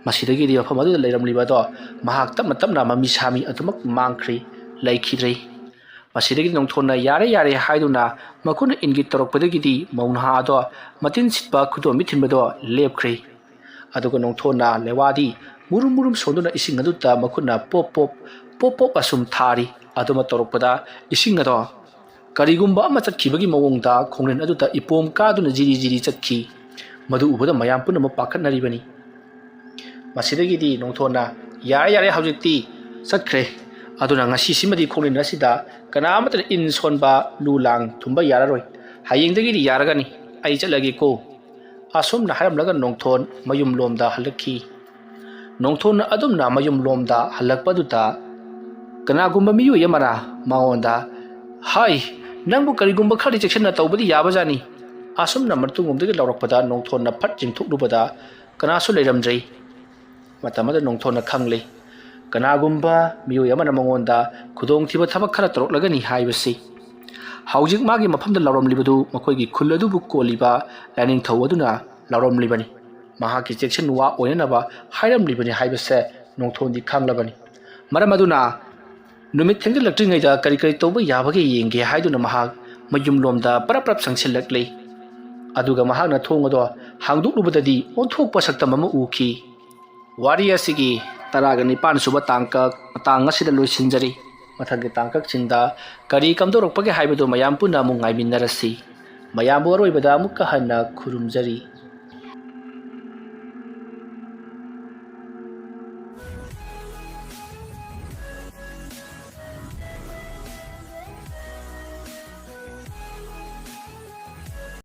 ꯃꯁꯤꯗꯒꯤꯗꯤ ꯃꯐꯝ ꯑꯗꯨꯗ ꯂꯩꯔꯝꯂꯤꯕ ꯑꯗꯣ ꯃꯍꯥꯛ ꯇꯞꯅ ꯇꯞꯅ ꯃꯃꯤ ꯁꯥꯃꯤ ꯑꯗꯨꯃꯛ ꯃꯥꯡꯈ꯭ꯔꯦ, ꯂꯩꯈꯤꯗ꯭ꯔꯦ꯫ ꯃꯁꯤꯗꯒꯤꯗꯤ ꯅꯣꯡꯊꯣꯟꯅ "ꯌꯥꯔꯦ, ꯌꯥꯔꯦ" ꯍꯥꯏꯗꯨꯅ ꯃꯈꯨꯠꯅ ꯏꯟꯒꯤ ꯇꯧꯔꯛꯄꯗꯒꯤꯗꯤ ꯃꯧ ꯅꯍꯥ ꯑꯗꯣ ꯃꯇꯤꯟ ꯁꯤꯠꯄ ꯈꯨꯗꯣꯝꯕꯤ ꯊꯤꯟꯕꯗꯣ ꯂꯦꯞꯈ꯭ꯔꯦ꯫ ꯑꯗꯨꯒ ꯅꯣꯡꯊꯣꯟꯅ ꯂꯩꯋꯥꯗꯤ ꯃꯨꯔꯨꯝ ꯃꯨꯔꯨꯝ ꯁꯣꯟꯗꯨꯅ ꯏꯁꯤꯡ ꯑꯗꯨꯗ ꯃꯈꯨꯠꯅ ꯄꯣꯞ ꯄꯣꯞ, ꯄꯣꯞ ꯄꯣꯞ ꯑꯁꯨꯝ ꯊꯥꯔꯤ꯫ ꯑꯗꯨꯃ ꯇꯧꯔꯛꯄꯗ ꯏꯁꯤꯡ ꯑꯗꯣ ꯀꯔꯤꯒꯨꯝꯕ ꯑꯃ ꯆꯠꯈꯤꯕꯒꯤ ꯃꯑꯣꯡꯗ ꯈꯣꯡꯂꯦꯟ ꯑꯗꯨꯗ ꯏꯄꯣꯝ ꯀꯥꯗꯨꯅ ꯖꯤꯔꯤ ꯖꯤꯔꯤ ꯆꯠꯈꯤ꯫ ꯃꯗꯨ ꯎꯕꯗ ꯃꯌꯥꯝ ꯄꯨꯝꯅꯃꯛ ꯄꯥꯈꯠꯅꯔꯤꯕꯅꯤ꯫ ꯃꯁꯤꯗꯒꯤꯗꯤ ꯅꯣꯡꯊꯣꯟꯅ "ꯌꯥꯔꯦ, ꯌꯥꯔꯦ, ꯍꯧꯖꯤꯛꯇꯤ ꯆꯠꯈ꯭ꯔꯦ꯫ ꯑꯗꯨꯅ ꯉꯁꯤꯁꯤꯃꯗꯤ ꯈꯣꯡꯂꯦꯟ ꯑꯁꯤꯗ ꯀꯅꯥ ꯑꯃꯠꯇꯅ ꯏꯟ ꯁꯣꯟꯕ, ꯂꯨ ꯂꯥꯡ ꯊꯨꯝꯕ ꯌꯥꯔꯔꯣꯏ꯫ ꯍꯌꯦꯡꯗꯒꯤꯗꯤ ꯌꯥꯔꯒꯅꯤ꯫ ꯑꯩ ꯆꯠꯂꯒꯦꯀꯣ꯫" ꯑꯁꯨꯝꯅ ꯍꯥꯏꯔꯝꯂꯒ ꯅꯣꯡꯊꯣꯟ ꯃꯌꯨꯝ ꯂꯣꯝꯗ ꯍꯜꯂꯛꯈꯤ꯫ ꯅꯣꯡꯊꯣꯟ ꯑꯗꯨꯝꯅ ꯃꯌꯨꯝ ꯂꯣꯝꯗ ꯍꯜꯂꯛꯄꯗꯨꯗ ꯀꯅꯥꯒꯨꯝꯕ ꯃꯤꯑꯣꯏ ꯑꯃꯅ ꯃꯉꯣꯟꯗ, "ꯍꯥꯏ, ꯅꯪꯕꯨ ꯀꯔꯤꯒꯨꯝꯕ ꯈꯔꯗꯤ ꯆꯦꯛꯁꯤꯟꯅ ꯇꯧꯕꯗꯤ ꯌꯥꯕꯖꯥꯠꯅꯤ꯫" ꯑꯁꯨꯝꯅ ꯃꯇꯨꯡꯂꯣꯝꯗꯒꯤ ꯂꯥꯎꯔꯛꯄꯗ ꯅꯣꯡꯊꯣꯟꯅ ꯐꯠ ꯌꯦꯡꯊꯣꯛꯂꯨꯕꯗ ꯀꯅꯥꯁꯨ ꯂꯩꯔꯝꯗ꯭ꯔꯦ꯫ ꯃꯇꯝ ꯑꯗꯨꯗ ꯅꯣꯡꯊꯣꯟꯅ ꯈꯪꯂꯦ, ꯀꯅꯥꯒꯨꯝꯕ ꯃꯤꯑꯣꯏ ꯑꯃꯅ ꯃꯉꯣꯟꯗ ꯈꯨꯗꯣꯡꯊꯤꯕ ꯊꯕꯛ ꯈꯔ ꯇꯧꯔꯛꯂꯒꯅꯤ ꯍꯥꯏꯕꯁꯤ꯫ ꯍꯧꯖꯤꯛ ꯃꯥꯒꯤ ꯃꯐꯝꯗ ꯂꯥꯎꯔꯝꯂꯤꯕꯗꯨ ꯃꯈꯣꯏꯒꯤ ꯈꯨꯜ ꯑꯗꯨꯕꯨ ꯀꯣꯜꯂꯤꯕ ꯂꯥꯏꯅꯤꯡꯊꯧ ꯑꯗꯨꯅ ꯂꯥꯎꯔꯝꯂꯤꯕꯅꯤ꯫ ꯃꯍꯥꯛꯀꯤ ꯆꯦꯛꯁꯤꯟ ꯋꯥ ꯑꯣꯏꯅꯅꯕ ꯍꯥꯏꯔꯝꯂꯤꯕꯅꯤ ꯍꯥꯏꯕꯁꯦ ꯅꯣꯡꯊꯣꯟꯗꯤ ꯈꯪꯂꯕꯅꯤ꯫ ꯃꯔꯝ ꯑꯗꯨꯅ ꯅꯨꯃꯤꯠ ꯊꯦꯡꯖꯤꯜꯂꯛꯇ꯭ꯔꯤꯉꯩꯗ ꯀꯔꯤ ꯀꯔꯤ ꯇꯧꯕ ꯌꯥꯕꯒꯦ ꯌꯦꯡꯒꯦ ꯍꯥꯏꯗꯨꯅ ꯃꯍꯥꯛ ꯃꯌꯨꯝꯂꯣꯝꯗ ꯄꯔꯞ ꯄꯔꯞ ꯆꯪꯁꯤꯜꯂꯛꯂꯤ꯫ ꯑꯗꯨꯒ ꯃꯍꯥꯛꯅ ꯊꯣꯡ ꯑꯗꯣ ꯍꯥꯡꯗꯣꯛꯂꯨꯕꯗꯗꯤ ꯑꯣꯟꯊꯣꯛꯄ ꯁꯛꯇꯝ ꯑꯃ ꯎꯈꯤ꯫ ꯋꯥꯔꯤ ꯑꯁꯤꯒꯤ ꯇꯔꯥꯒ ꯅꯤꯄꯥꯟ ꯁꯨꯕ ꯇꯥꯡꯀꯛ ꯃꯇꯥꯡ ꯑꯁꯤꯗ ꯂꯣꯏꯁꯤꯟꯖꯔꯤ꯫ ꯃꯊꯪꯒꯤ ꯇꯥꯡꯀꯛꯁꯤꯡꯗ ꯀꯔꯤ ꯀꯝꯗꯧꯔꯛꯄꯒꯦ ꯍꯥꯏꯕꯗꯨ ꯃꯌꯥꯝ ꯄꯨꯟꯅ ꯑꯃꯨꯛ ꯉꯥꯏꯃꯤꯟꯅꯔꯁꯤ꯫ ꯃꯌꯥꯝꯕꯨ ꯑꯔꯣꯏꯕꯗ ꯑꯃꯨꯛꯀ ꯍꯟꯅ ꯈꯨꯔꯨꯝꯖꯔꯤ꯫